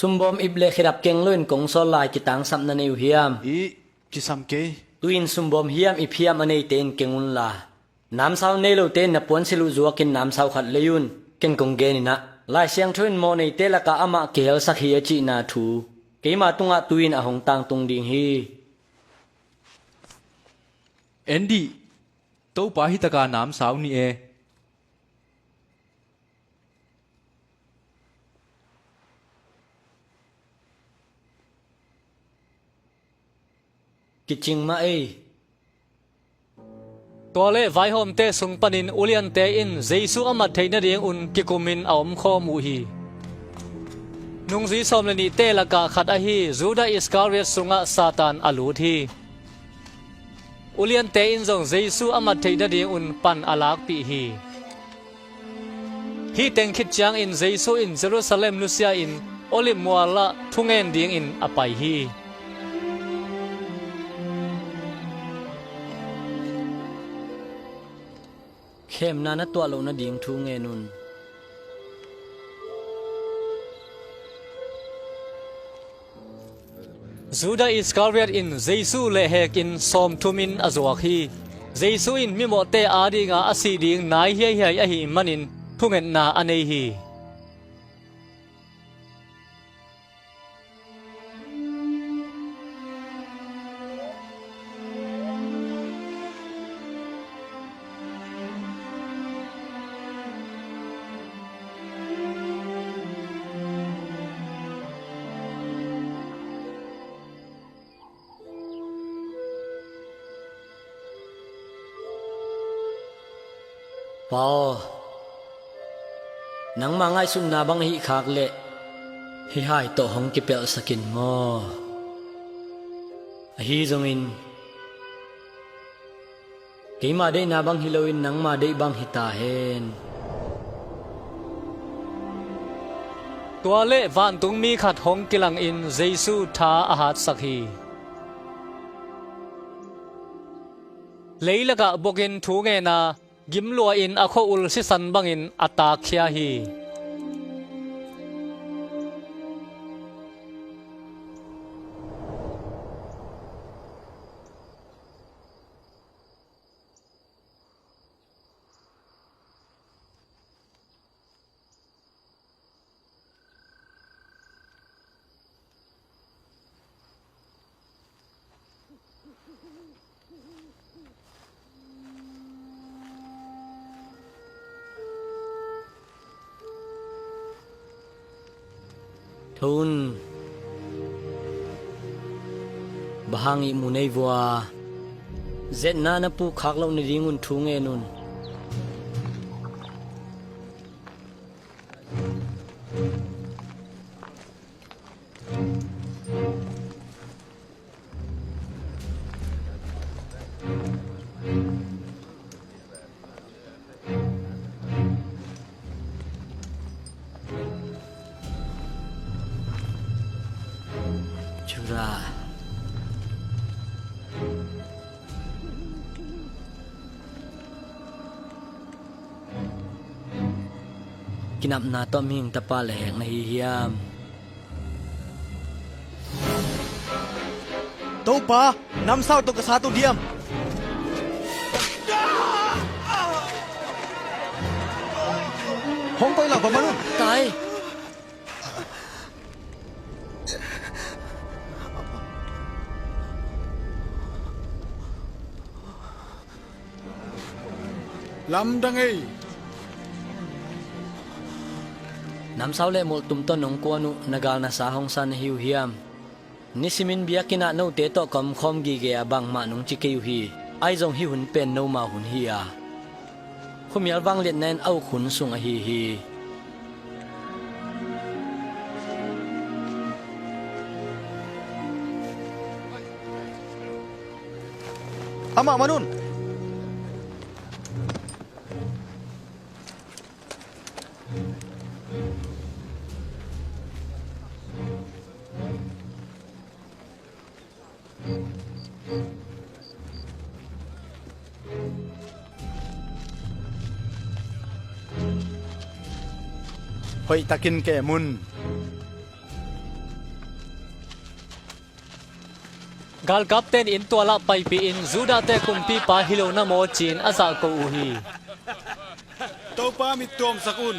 Sumbawm ip le khedap keng loin kong sawl lai kitangsap na nei uh hiam? I, kisam kei. Tu-in sumbawm hiam ip hiam a neite in keng unla, namsau nei lote in na puansilh uh zuakin namsau khat lei un. Ken kong genin ah, Lai Siangtho in mawhneite lakah amah kihelsak hi a cihna thu keima tungah tu-in a hong tangtung ding hi. En dih, Topa hi taka namsau ni e. Kicing mah ei. Tua leh vaihawmte sung panin uliante in Jesu a mat theih nadingun kikumin a omkhawm uh hi. Nungzui sawm le nihte lakah khat ahi Judah Iskariot sungah Satan a lut hi. Uliante in zong Jesu a mat theih nadingun pan a lakpih hi. Hih teng khit ciangin Jesu in Jerusalem nusia-in Olive mualah thungen dingin a pai hi. Khemna na tuah loh nading thu ngen un. Judah Iskariot in Jesu lehhekin sawmthumin a zuak hi. Jesu in mimawhte adinga a sih ding nai hiaihiai ahih manin thungetna a nei hi. Pa aw, nangma ngaihsutna bang ahih khak leh hih hai tawh hong kipelhsak in maw? Ahi zongin keima deihna bang hi loin nangma deih bang hi ta hen. Tua leh vantungmi khat hong kilangin Jesu tha a hatsak hi. Leilakah bukin thu ngen a, gimlua-in a khua-ul sisan bangin a taakkhia hi. Tho un. Bang hang ihmu nei vua? Zetna na puk khak loh nadingun thu ngen un. Ra. Kinapna tawh mihing tapa le hek na hi hiam? Topa, namsau tawh ka sat uh diam? Hong pai lo, va man un. Tai. Lamdang ei. Namsau le mulhtum tawh nong kuan uh, na gal na sa hong sa na hi uh hiam? Nisimin biakinn ah note tawh ka omkhawm gige a bangmah nong ci kei uh hi. Ahi zong hih hun pen nomau hun hi a, khuamial vangliatna in a uk hun sung ahi hi. Amah man un. Hoihtakin kem un. Galkapte in inn tualah paipih in, Judah-te kumpipa hi lo na maw ci-in a zahko uh hi. Topa, mit tuamsak un.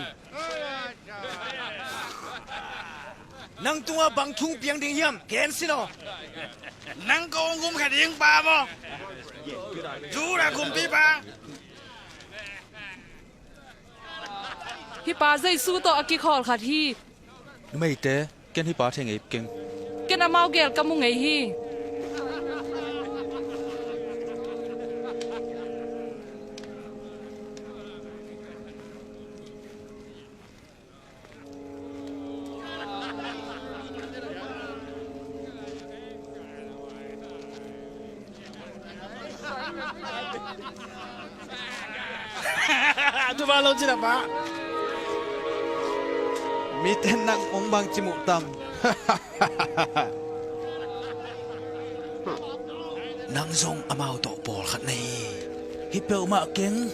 Nang tungah bang thu piang ding hiam? Gen sin aw. Nang kong gum kha ding pa maw? Judah kumpipa. Hih pa Jesu tawh a kikhawl khat hi. Numeite, ken hih pa thei ngei keng. Ken amau gel ka mu ngei hi. Tupa lo cina pa. Mite nang hong bang ci muh tam. Nang zong amau tawh pawlkhat na hi. Hih peuhmah keng.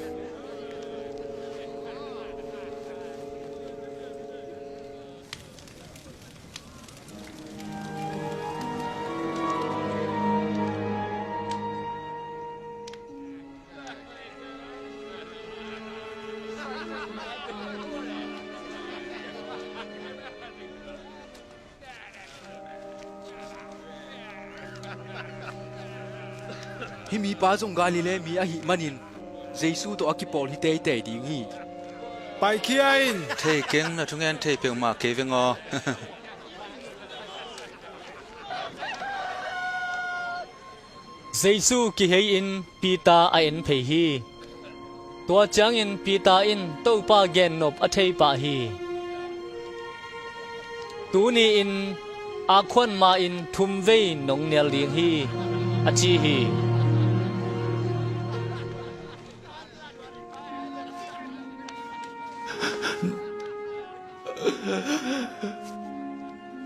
Hih mipa zong Galilee mi ahih manin Jesu tawh a kipawl hi teitei ding hi. Paikhia in. Thei keng, na thungen thei peuhmah kei veng aw. Jesu kihei-in Peter a en phei hi. Tua ciangin Peter in Topa gennop a thei pah hi. Tuni-in a khuan ma-in thum vei nong nial ding hi, a ci hi.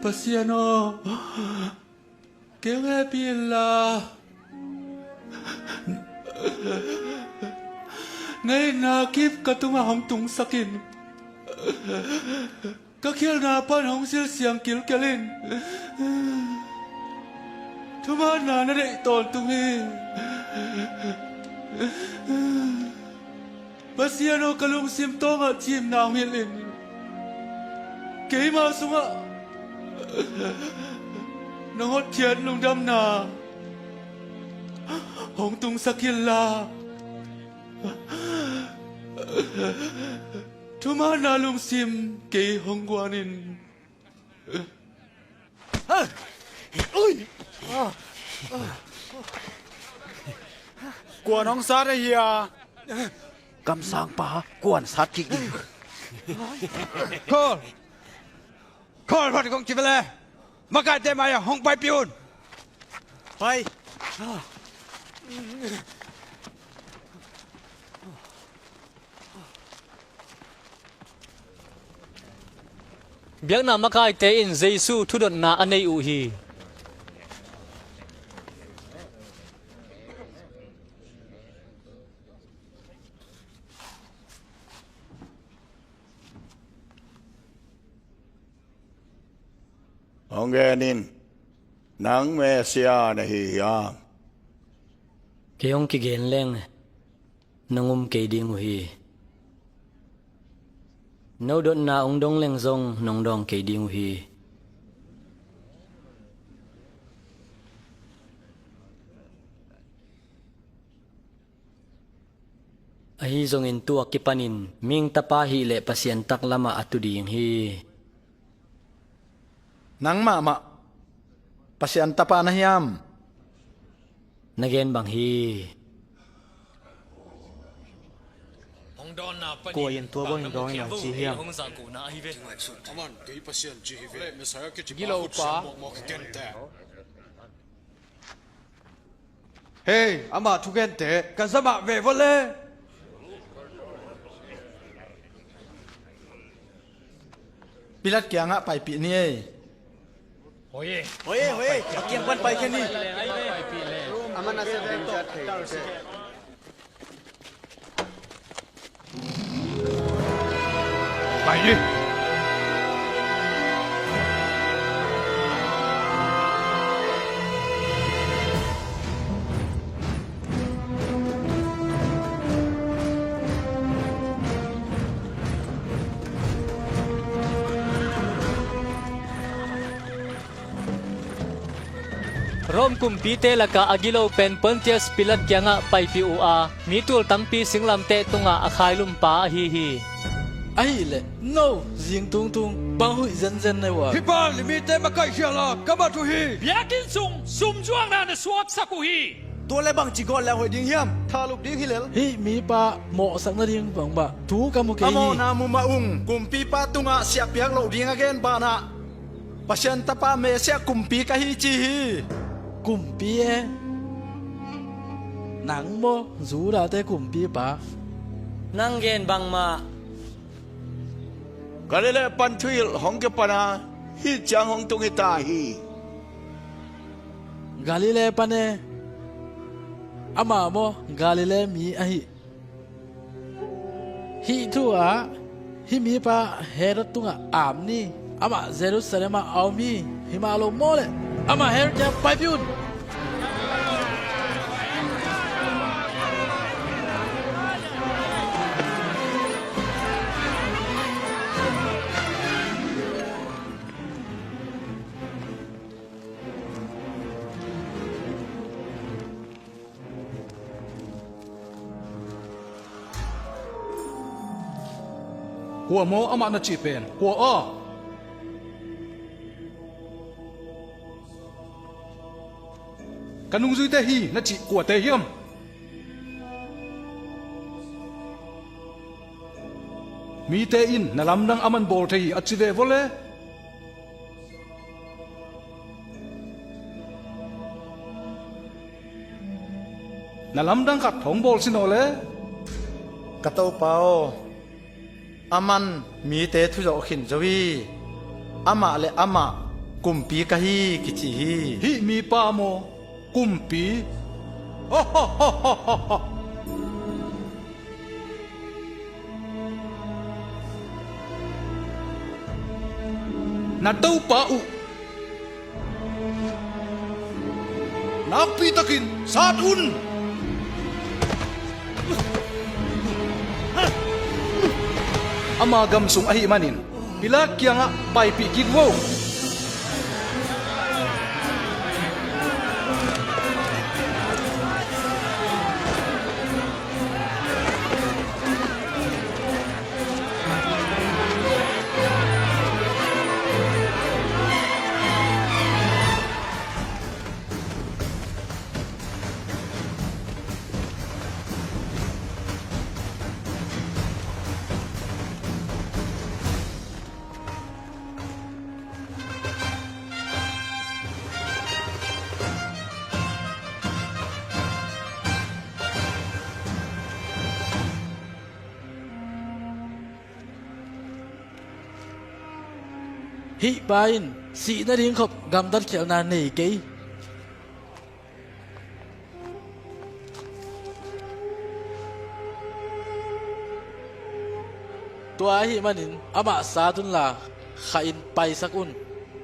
Pasian aw, kei hong hehpih inla, na itna kip ka tungah hong tungsak in. Ka khialhna pan hong silsiang kilkel in. Thumanna na deih tawntung hi. Pasian aw, ka lungsim tawngah cimna hong hilh in. Keima sungah nong hotkhiat lungdamna hong tungsak inla, thumanna lungsim kei hong guan in. Kuan hong sat ahi a. Kamsangpa, kuan sat kik ding. Khawl! Khawl phot kong ci ve le. Makaite mai-ah hong paipih un. Pai. Biakna makaite in Jesu thudotna a nei uh hi. Hong gen in, nang Messiah na hi hiam? Kei hong kigen leng nong um kei ding uh hi. No dotna hong dong leng zong nong dawng kei ding uh hi. Ahi zongin tu a kipanin mihing tapa hih leh Pasian taklamah a tu ding hi. Nang mahmah Pasian tapa na hiam? Na gen bang hi. Kua in tua bangin dawng in a ci hiam? Gilopa. Hei, ama thugente ka zamah ve vawle. Pilat kiangah paipih ni ei. Hoi ei, hoi ei, a kiang pan pai khe ni. Amah nasep ding ciat thei. Pai ni. Rom kumpite lakah a gilo pen Pontius Pilat kiangah paipih uh a, mi tul tampi singlamteh tungah a khailumpa ahi hi. Ahih leh no zing tungtung bang huih zenzen na uh a? Hih pa le mite makaih khial a ka mat uh hi. Biakinn sung sumzuakna na suaksak uh hi. Tua le bangci gawt le a hoih ding hiam? Thalup ding hi lel. Hih mipa mawhsak nading bangmah thu ka mu kei hi. A mawhna mumah ung. Kumpipa tungah siahpiak loh ding a gen banah Pasian tapa Messiah kumpi ka hi ci hi. Kumpi e? Nang maw Judate kumpipa? Nang gen bangmah. Galilee pan thuhilh hong kipan a hih ciang hong tung hi ta hi. Galilee pan e? Amah maw Galilee mi ahi? Hih thu ah hih mipa Herod tungah am ni. Amah Jerusalem ah a om hi. Himah lo maw le amah Herod kiang paipih un. Kua maw amah na cih pen? Kua aw? Ka nungzuite hi na cih kuate hiam? Mite in na lamdang a man bawl thei hi a ci ve vawle. Na lamdang khat hong bawl sin aw le. Ka Topa aw, a man mite thuzawh khin zo hi. Amah le amah kumpi ka hi kici hi. Hih mipa maw kumpi? Na Topa uh nakpitakin sat un. Ama gam sung ahih manin Pilat kiangah paipih kik vo. Hih pa in sih nading khop gamtat khialhna nei kei. Tua ahih manin amah sat unla kha in paisak un.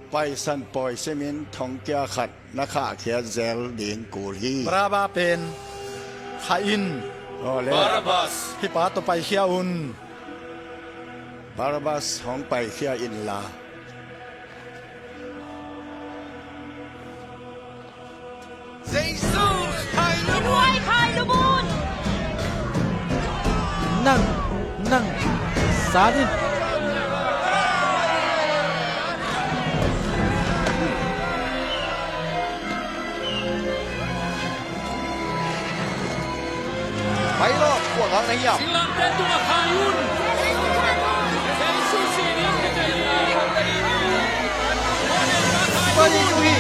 Paisan pawi simin thongkia khat na khahkhiat zel ding kul hi. Barabba pen khah in. Aw le. Barabbas. Hih pa tawh paikhia un. Barabbas hong paikhia inla. Jesu khai lum un! Khai lum un! Nang, nang, sat in. Pai lo, kua gak na hiam? Singlamteh tungah khai un. Jesu si ding ka hi. Pai un hi.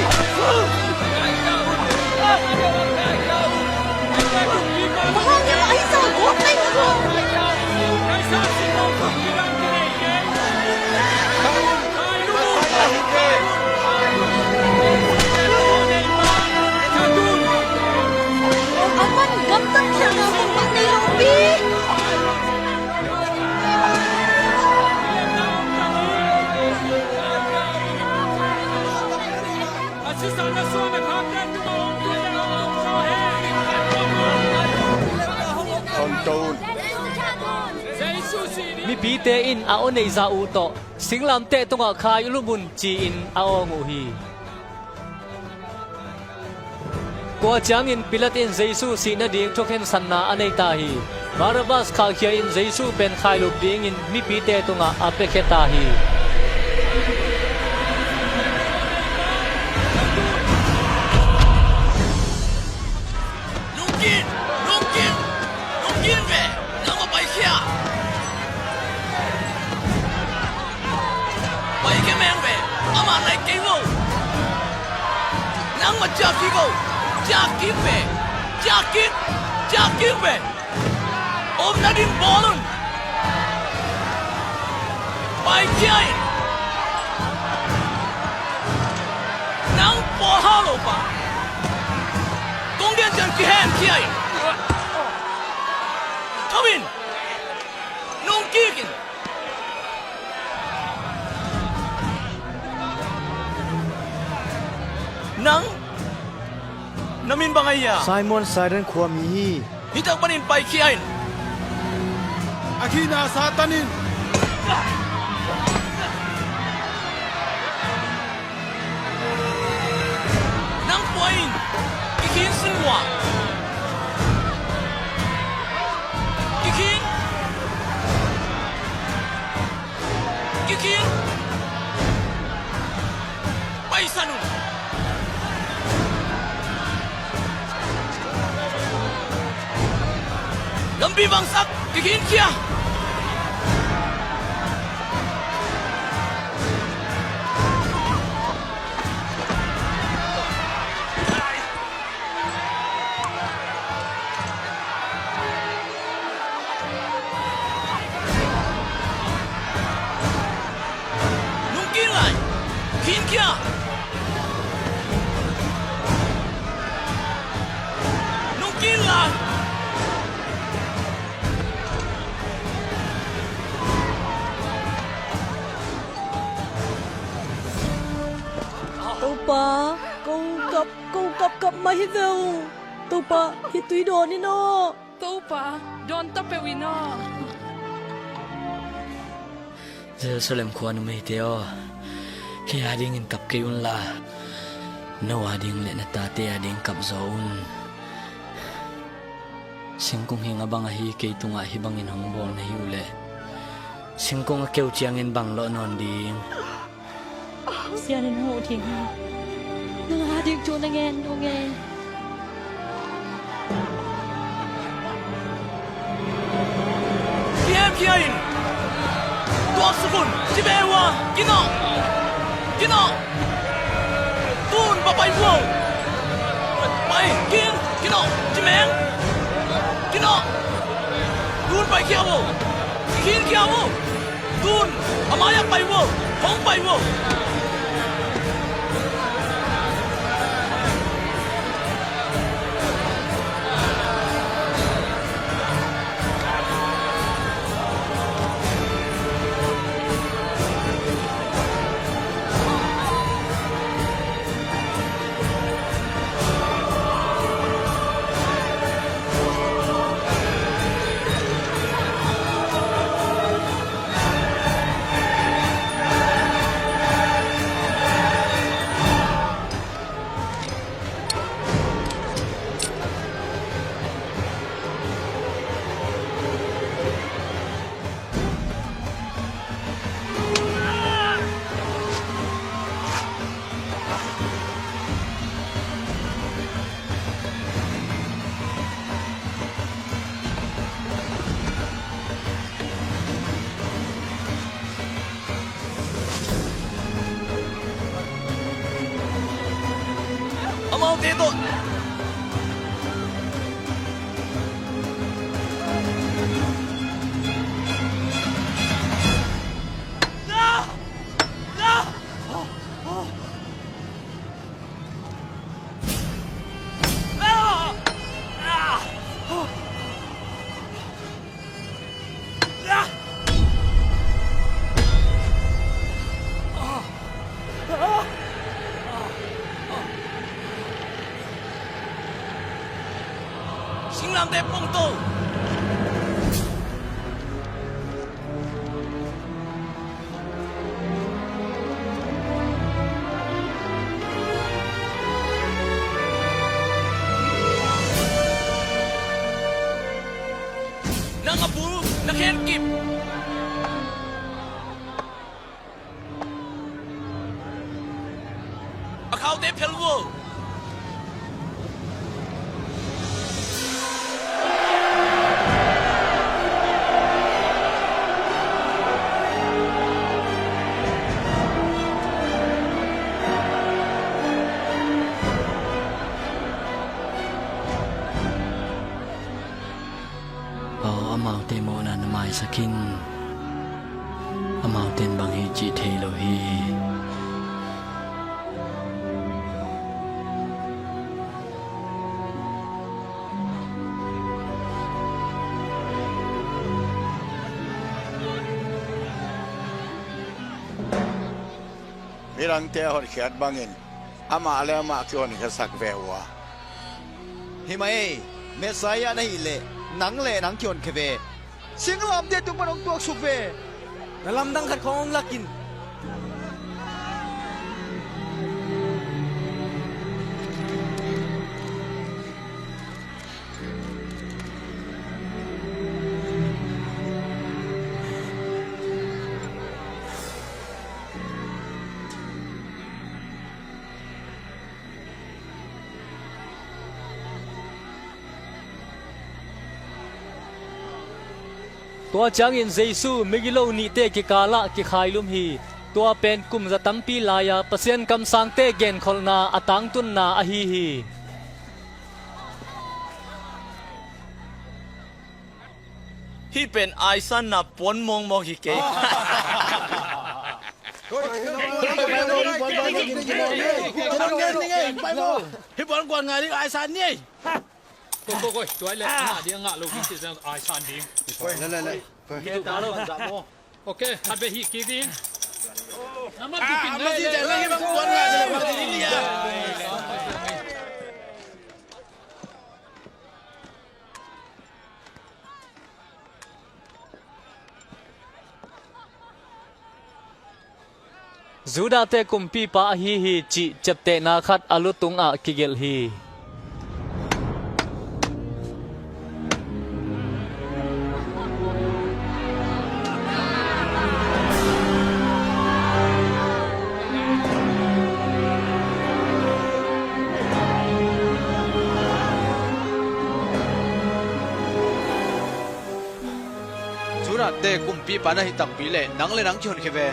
Mipite in a aw neihzah uh tawh singlamteh tungah khai lum un ci-in a awng uh hi. Tua ciangin Pilat in Jesu sih nading thukhensatna a nei ta hi. Barabbas khahkhia-in Jesu pen khailup dingin mipite tungah a piakhia ta hi. Lungkin! Lungkin! Lungkin ve! Nang ma paikhia! Paikhia meng ve! Amah nai kei vo! Nang ma ciah kik vo! Ciah kik ve! Ciah kik! Ciah kik ve! Om nading bawl un! Paikhia in! Nang pawlhau lo pa! Kong gen ciang kihemkhia in! Tho in! Nungkik in! Nang na min bang ahi a? Simon, Satan khuami hi. Hi tak panin paikhia in. A khihna Satan in. Nang pua in. Kikhin sin ua. Kikhin. Kikhin. Paisan un. Lampi vangsak, kikhinkhia. Nungkik lai, khinkhia. Nungkik lai. Topa, ko kap, ko kapkap mah hi ve uh. Topa, hih tui dawn in aw. Topa, dawn ta peuh in aw. Jerusalem khua numeite aw, kei adingin kap kei unla, no ading le na tate ading kap zaw un. Singkung hing a bang ahi kei tungah hih bangin hong bawl na hi uh leh, singkung a keu ciangin bang lawh nawn ding? Sian in hong uh ding hi. Nang a dik thu na ngen uh ngei. Kihemkhia in. Tuaksuk un. Ci ve ua. Kinawh. Kinawh. Tun va pai ua. Pai. Kin. Kinawh. Ci meng. Kinawh. Tun paikhia ua. Kikhinkhia ua. Tun a mai-ah pai ua, hong pai ua. Amaute tawh. Singlamteh pongto. Nang a bu na khen kip. A khaute phel vo. Aw, amaute mawhna na maisak in. Amaute in bang hi cih thei lo hi. Midangte a hotkhiat bangin amah le amah kihotkhiatsak ve uh a. Hi mah ei, Messiah na hih leh nang le nang kihonkhia ve. Singlamteh tung pan hong tuaksuk ve. Na lamdang khat khawng hong lak in. Tua ciangin Jesu migilo nihte kikalah kikhailum hi. Tua pen kum za tampi lai-a Pasian kamsangte genkholhna a tangtunna ahi hi. Hih pen aisanna puan mawngmawng hi kei. Hih puan kuan ngai ding aisan ni. Koi, koi, koi, tua leh ngah ding a ngah lo ding cih ciang aisan ding. Koi, le, le, le. Koi. Ok, khat beh hih kik ding. Nang mah kipin le, le, le. Judahte kumpipa ahi hi cih ciaptehna khat a lu tungah kigelh hi. Judahte kumpipa na hih takpi leh nang le nang kihonkhia ve.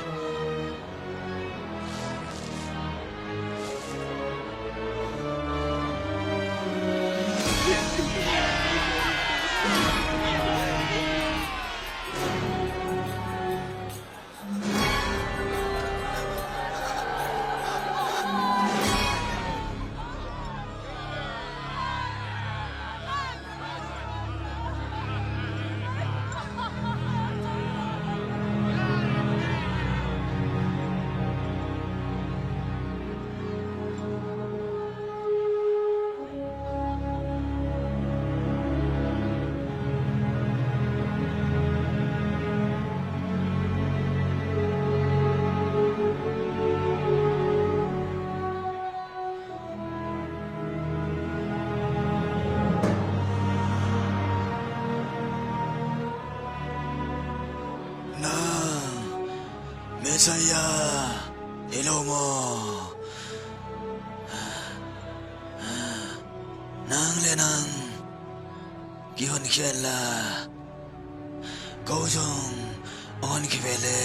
Nang Messiah hi lo maw? Nang le nang kihonkhia inla, ko zong hong honkhia ve le.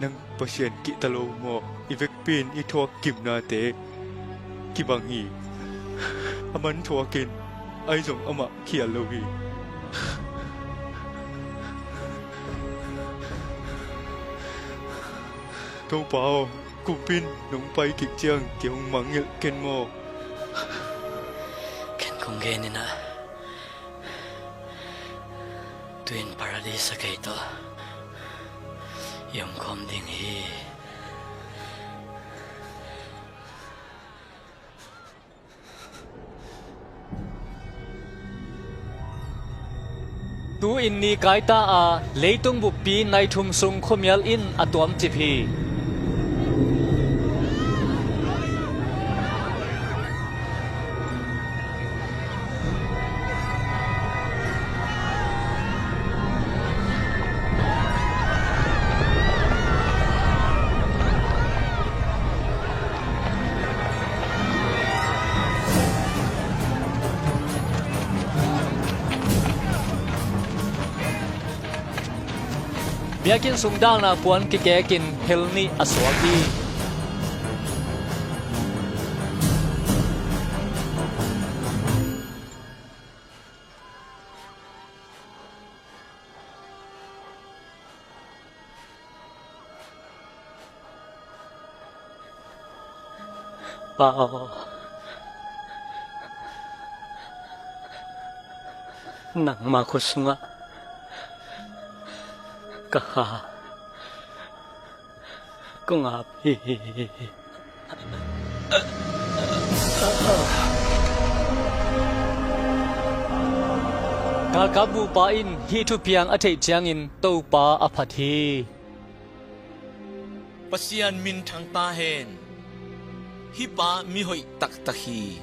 Nang Pasian kihta lo maw? I vekpi in i thuak kimnate kibang hi. A man thuakin ahi zong amah khial lo hi. Topa aw, kumpi in nong pai kik ciang kei hong mangngilh ken maw? Ken kong gen in ah, tu-in Paradis ah kei tawh i omkhawm ding hi. Tu-in ni kai ta a, leitung buppi nai thum sung khuamial in a tuamcip hi. Biakinn sung dalna puan kikekin hell nih a suak hi. Pa aw, nangma khut sungah ka kha kong ap hi. Galkap bupa in hih thupiang a theih ciangin Topa a phat hi. Pasian minthang ta hen. Hih pa mihoih taktak hi.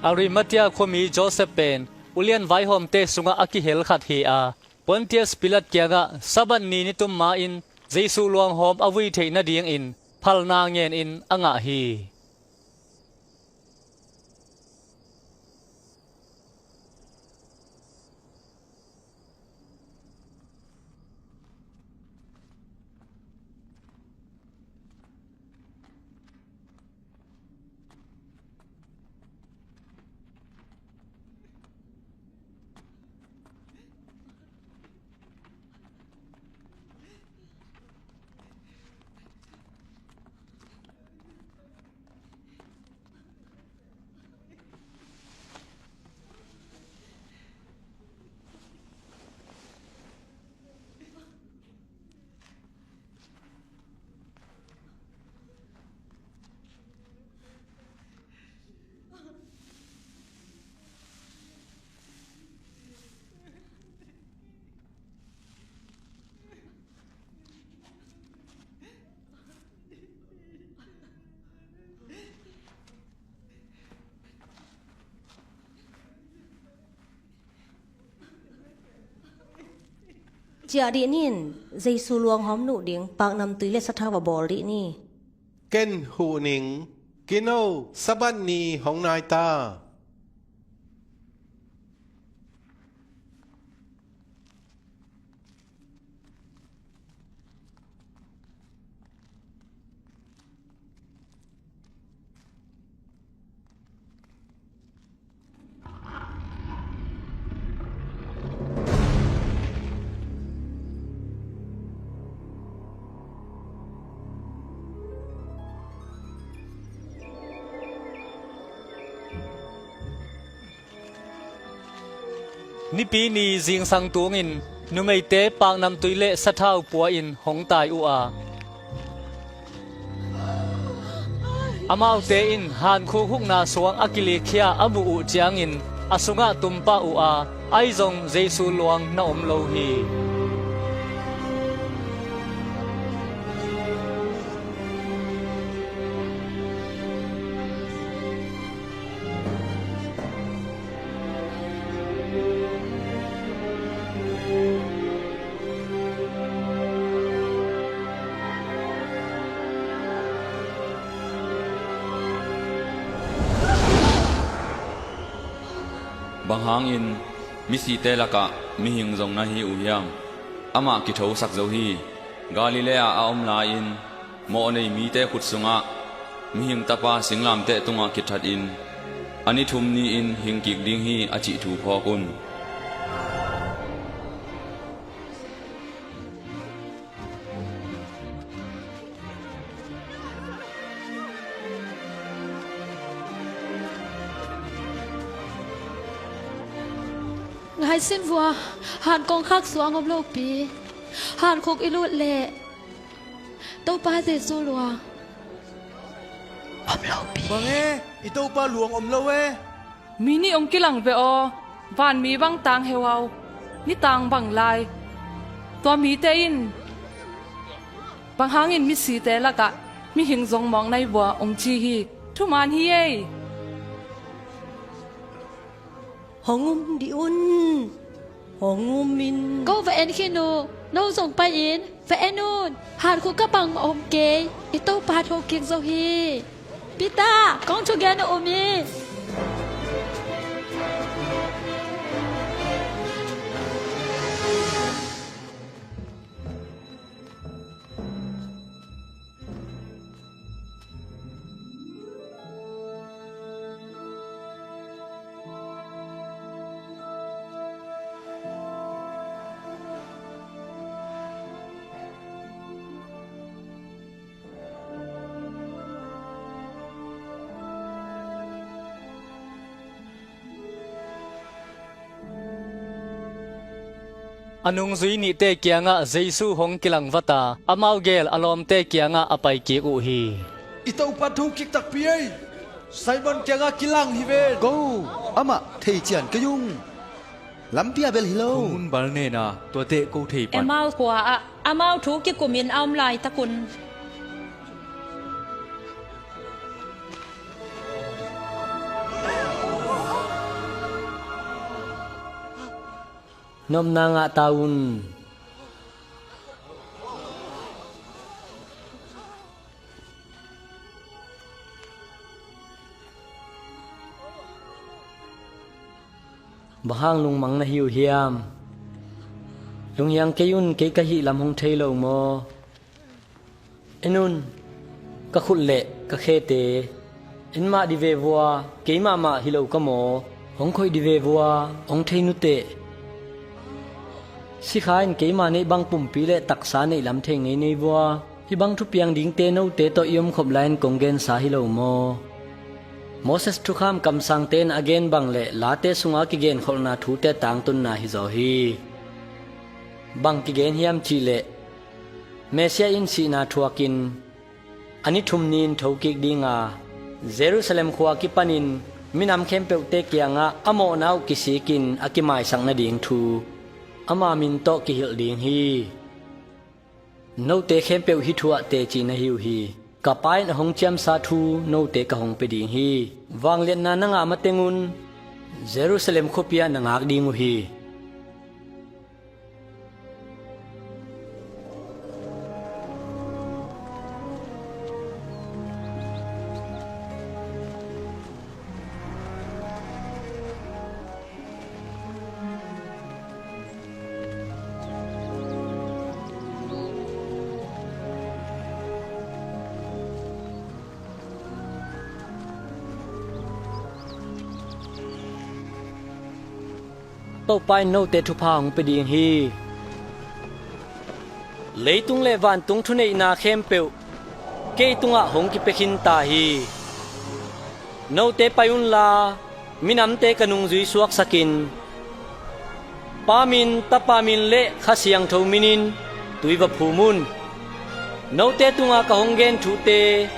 Arimathea khuami Joseph pen ulian vaihawmte sungah a kihel khat hi a, Pontius Pilat kiangah Sabbath ni nitum ma-in Jesu luanghawm a vui theih nadingin phalna ngenin a ngah hi. Ciah dih ni in, Jesu luanghawm nuh ding paknamtui le sathau va bawl dih ni. Ken huh ning, kino Sabbath ni hong nai ta. Nipi ni zingsang tungin numeite paknamtui le sathau pua-in hong tai uh a, amaute in hankhuk hukna suang a kilikkhia a muh uh ciangin a sungah tumpah uh a, ahi zong Jesu luang na om lo hi. Bang hangin misite lakah mihing zong na hi uh hiam? Amah kithosak zo hi. Galilee ah a om lai-in mawhnei mite khut sungah Mihing Tapa singlamteh tungah kithatin a ni thum ni-in hing kik ding hi, a cih thu phawk un. Ngai sin vua, han kong khak suang om lopi. Han khuk i lut leh Topa Jesu luang om lopi. Bang e, i Topa luang om lo e. Mi nih hong kilang ve aw, vanmi bang tang heuhau, ni tang bang lai. Tua mite in bang hangin misite lakah mihing zong mawk nai vua hong ci hi. Thuman hi ei. Hong um dih un. Hong um in. Ko va en khin uh. No zong pai-in va en un. Han khuk ah bangmah om kei. I Topa thokik zo hi. Peter, kong thugen uh um hi. A nungzui nihte kiangah Jesu hong kilangvat a, amau gel a lawmte kiangah a paikik uh hi. I Topa thokik takpi ei. Simon kiangah kilang hi ven. Ko, amah thei cian kei ung. Lampi ah bel hi lo. Khomun bal nena tuate ko thei pan. Emmaus khua ah amau thu kikumin a om laitak un. Nopna ngah ta un. Bang hang lungmang na hi uh hiam? Lunghiang kei un, kei ka hih lam hong thei lo maw? En un, ka khut le ka khete en mah dih ve vua, kei mahmah hi lo ka maw? Hong khoih dih ve vua, hong thei nuteh. Sikha in keima neih bang pumpi le taksa neih lam thei ngei nei vua. Hih bang thupiang dingte note tawh i omkhop lai-in kong gensa hi lo maw? Moses thukham kamsangte in a gen bang le Late sunga kigenkholhna thute tangtunna hizaw hi. Bang kigen hiam cihleh, Messiah in sihna thuakin a ni thum ni-in thokik dinga, Jerusalem khua kipanin minam khempeuhte kiangah a mawhna uh kisikin a kimaisak nading thu ama min tawh kihilh ding hi. Note khempeuh hih thu ah teci na hi uh hi. Ka Pa in a hong ciamsa thu note ka hong pia ding hi. Vangliatna na ngah matengun Jerusalem khuapi ah na ngak ding uh hi. Topa in note thupha hong pia ding hi. Leitung le vantung thuneihna khempeuh kei tungah hong kipia khin ta hi. Note pai unla, minamte ka nungzui suaksakin, Pa min, Tapa min le Kha Siangtho minin tui va phum un. Note tunga ka hong gen thute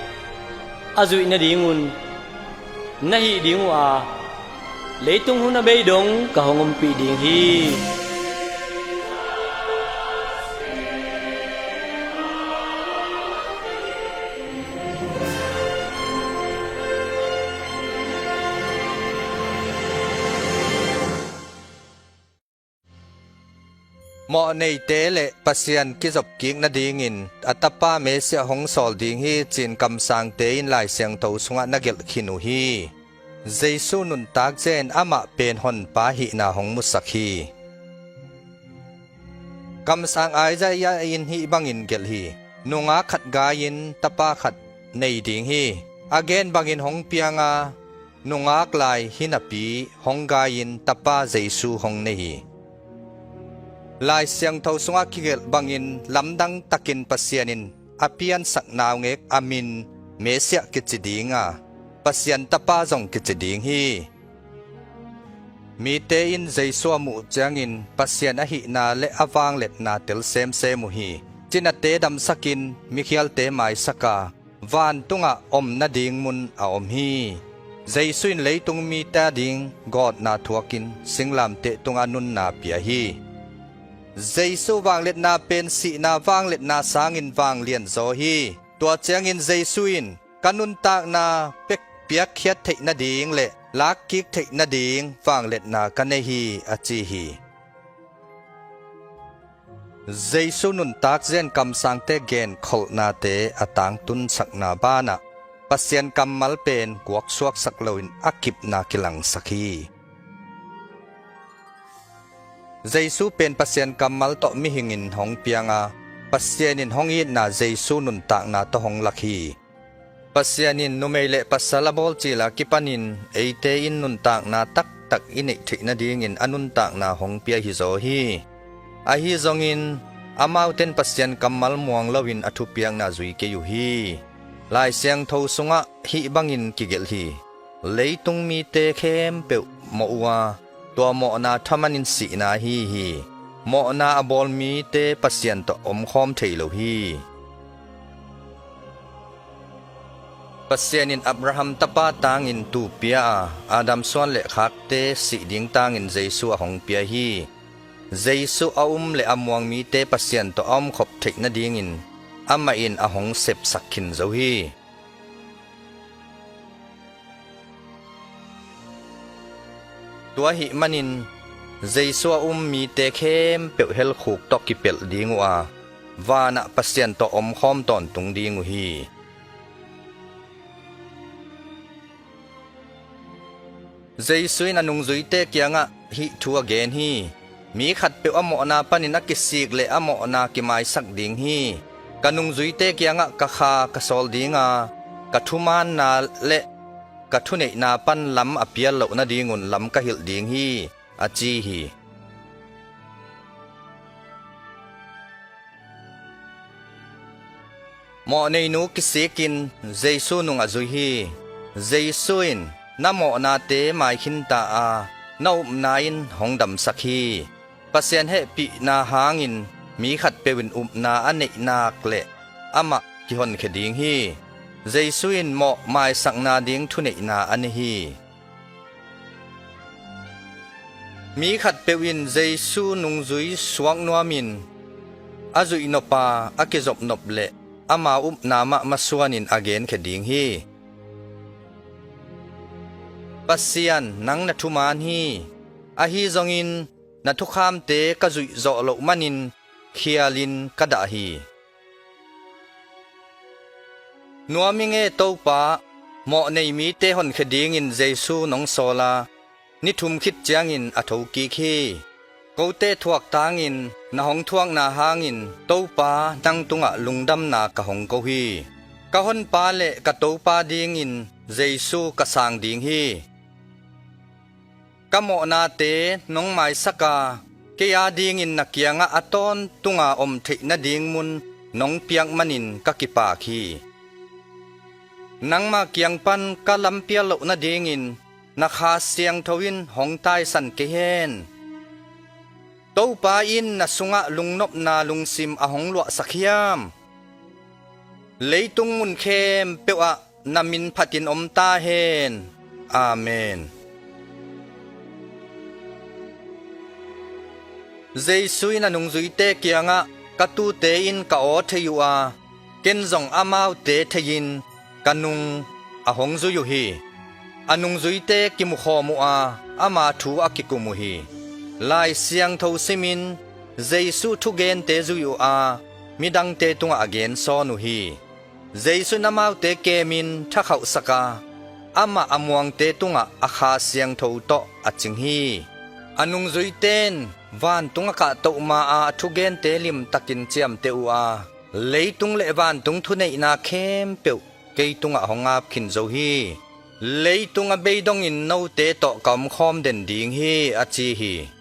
a zuih nadingun na hih ding uh a, leitung hun a bei dong ka hong ompih ding hi. Mawhneite le Pasian kizopkik nadingin a Tapa Messiah hong sawl ding hi, ci-in kamsangte in Lai Siangtho sungah na gelh khin uh hi. Jesu nuntak zen amah pen Honpa hihna hong musak hi. Kamsang Isaiah in hih bangin gelh hi: Nungak khat gai-in tapa khat nei ding hi. A gen bangin hong piang a, nungak lai hi napi hong gai-in tapa Jesu hong nei hi. Lai Siangtho sungah kigelh bangin lamdang takin Pasian in a piansak naungek a min Messiah kici ding a, Pasian Tapa zong kici ding hi. Mite in Jesu a muh ciangin Pasian ahihna le a vangliatna tel semsem uh hi. Cinate damsakin mikhialte maisak a, vantungah om nading mun a om hi. Jesu in leitung mite ading gawtna thuakin singlamteh tungah nunna pia hi. Jesu vangliatna pen sihna vangliatna sangin vanglian zaw hi. Tua ciangin Jesu in, "Ka nuntakna pek piakkhiat theih nading le lakkik theih nading vangliatna ka nei hi," a ci hi. Jesu nuntak zen kamsangte genkholhnate a tangtunsakna banah Pasian kammal pen guaksuaksak loin a kipna kilangsak hi. Jesu pen Pasian kammal tawh mihingin hong piang a, Pasian in hong itna Jesu nuntakna tawh hong lak hi. Pasian in numei le pasal a bawl cila kipanin eite in nuntakna taktak i neih theih nadingin a nuntakna hong pia hizaw hi. Ahi zongin, amaute in Pasian kammal muang loin a thupiakna zui kei uh hi. Lai Siangtho sungah hih bangin kigelh hi: "Leitung mite khempeuh mawh uh a, tua mawhna thamanin sihna ahi hi. Mawhna a bawl mite Pasian tawh omkhawm thei lo hi." Pasian in Abraham tapa tangin tuu pia a, Adam suan le khakte sih ding tangin Jesu a hong pia hi. Jesu a um le a muang mite Pasian tawh a omkhop theih nadingin amah in a hong sepsak khin zo hi. Tua ahih manin Jesu a um mite khempeuh helkhuk tawh kipelh ding uh a, vanah Pasian tawh omkhawm tawntung ding uh hi. Jesu in a nungzuite kiangah hih thu a gen hi: "Mi khatpeuh a mawhna panin a kisik le a mawhna kimaisak ding hi. Ka nungzuite kiangah ka Kha ka sawl ding a, ka thumaanna le ka thuneihna pan lam a pial loh nadingun lam ka hilh ding hi," a ci hi. Mawhneinu kisikin Jesu nung a zui hi. Jesu in, "Na mawhnate maikhinta a, na upna in hong damsak hi. Pasian hehpihna hangin mi khatpeuh in upna a neih nak leh amah kihonkhia ding hi." Jesu in mawh maisakna ding thuneihna a nei hi. Mi khatpeuh in Jesu nungzui suak nuamin a zuih nop a, a kizop nop le ama upna mah masuanin a genkhia ding hi. "Pasian, nang na thuman hi. Ahi zongin na thukhamte ka zuih zawh loh manin khialin ka dah hi." "Nuam ing e Topa, mawhnei mite honkhia dingin Jesu nong sawl a, ni thum khit ciangin a thokik hi. Kote thuak tangin na hong thuakna hangin Topa, nang tungah lungdamna ka hong ko hi. Ka honpa le ka Topa dingin Jesu ka sang ding hi. Ka mawhnate nong maisak a, kei adingin na kiangah a tawntunga om theih nading mun nong piak manin ka kipak hi. Nangma kiang pan ka lampial loh nadingin na Kha Siangtho in hong taisan kei hen. Topa in na sungah lungnopna lungsim a hong luahsak hiam? Leitung mun khempeuh ah na min phatin om ta hen. Amen." Jesu in a nungzuite kiangah, "Ka tuute in ka aw thei uh a, ken zong amaute thei-in ka nung a hong zui uh hi." A nungzuite kimukhawm uh a, ama thu a kikum uh hi. Lai Siangtho simin Jesu thugente zui uh a, midangte tungah a gensawn uh hi. Jesu in amaute kemin thakhauhsak a, amah a muangte tungah a Kha Siangtho tawh a cing hi. A nungzuite in vantung a kahtoh ma-a a thugente limtakin ciamteh uh a, leitung le vantung thuneihna khempeuh kei tungah hong ap khin zo hi. Leitung a bei dongin note tawh ka omkhawm den ding hi, a ci hi.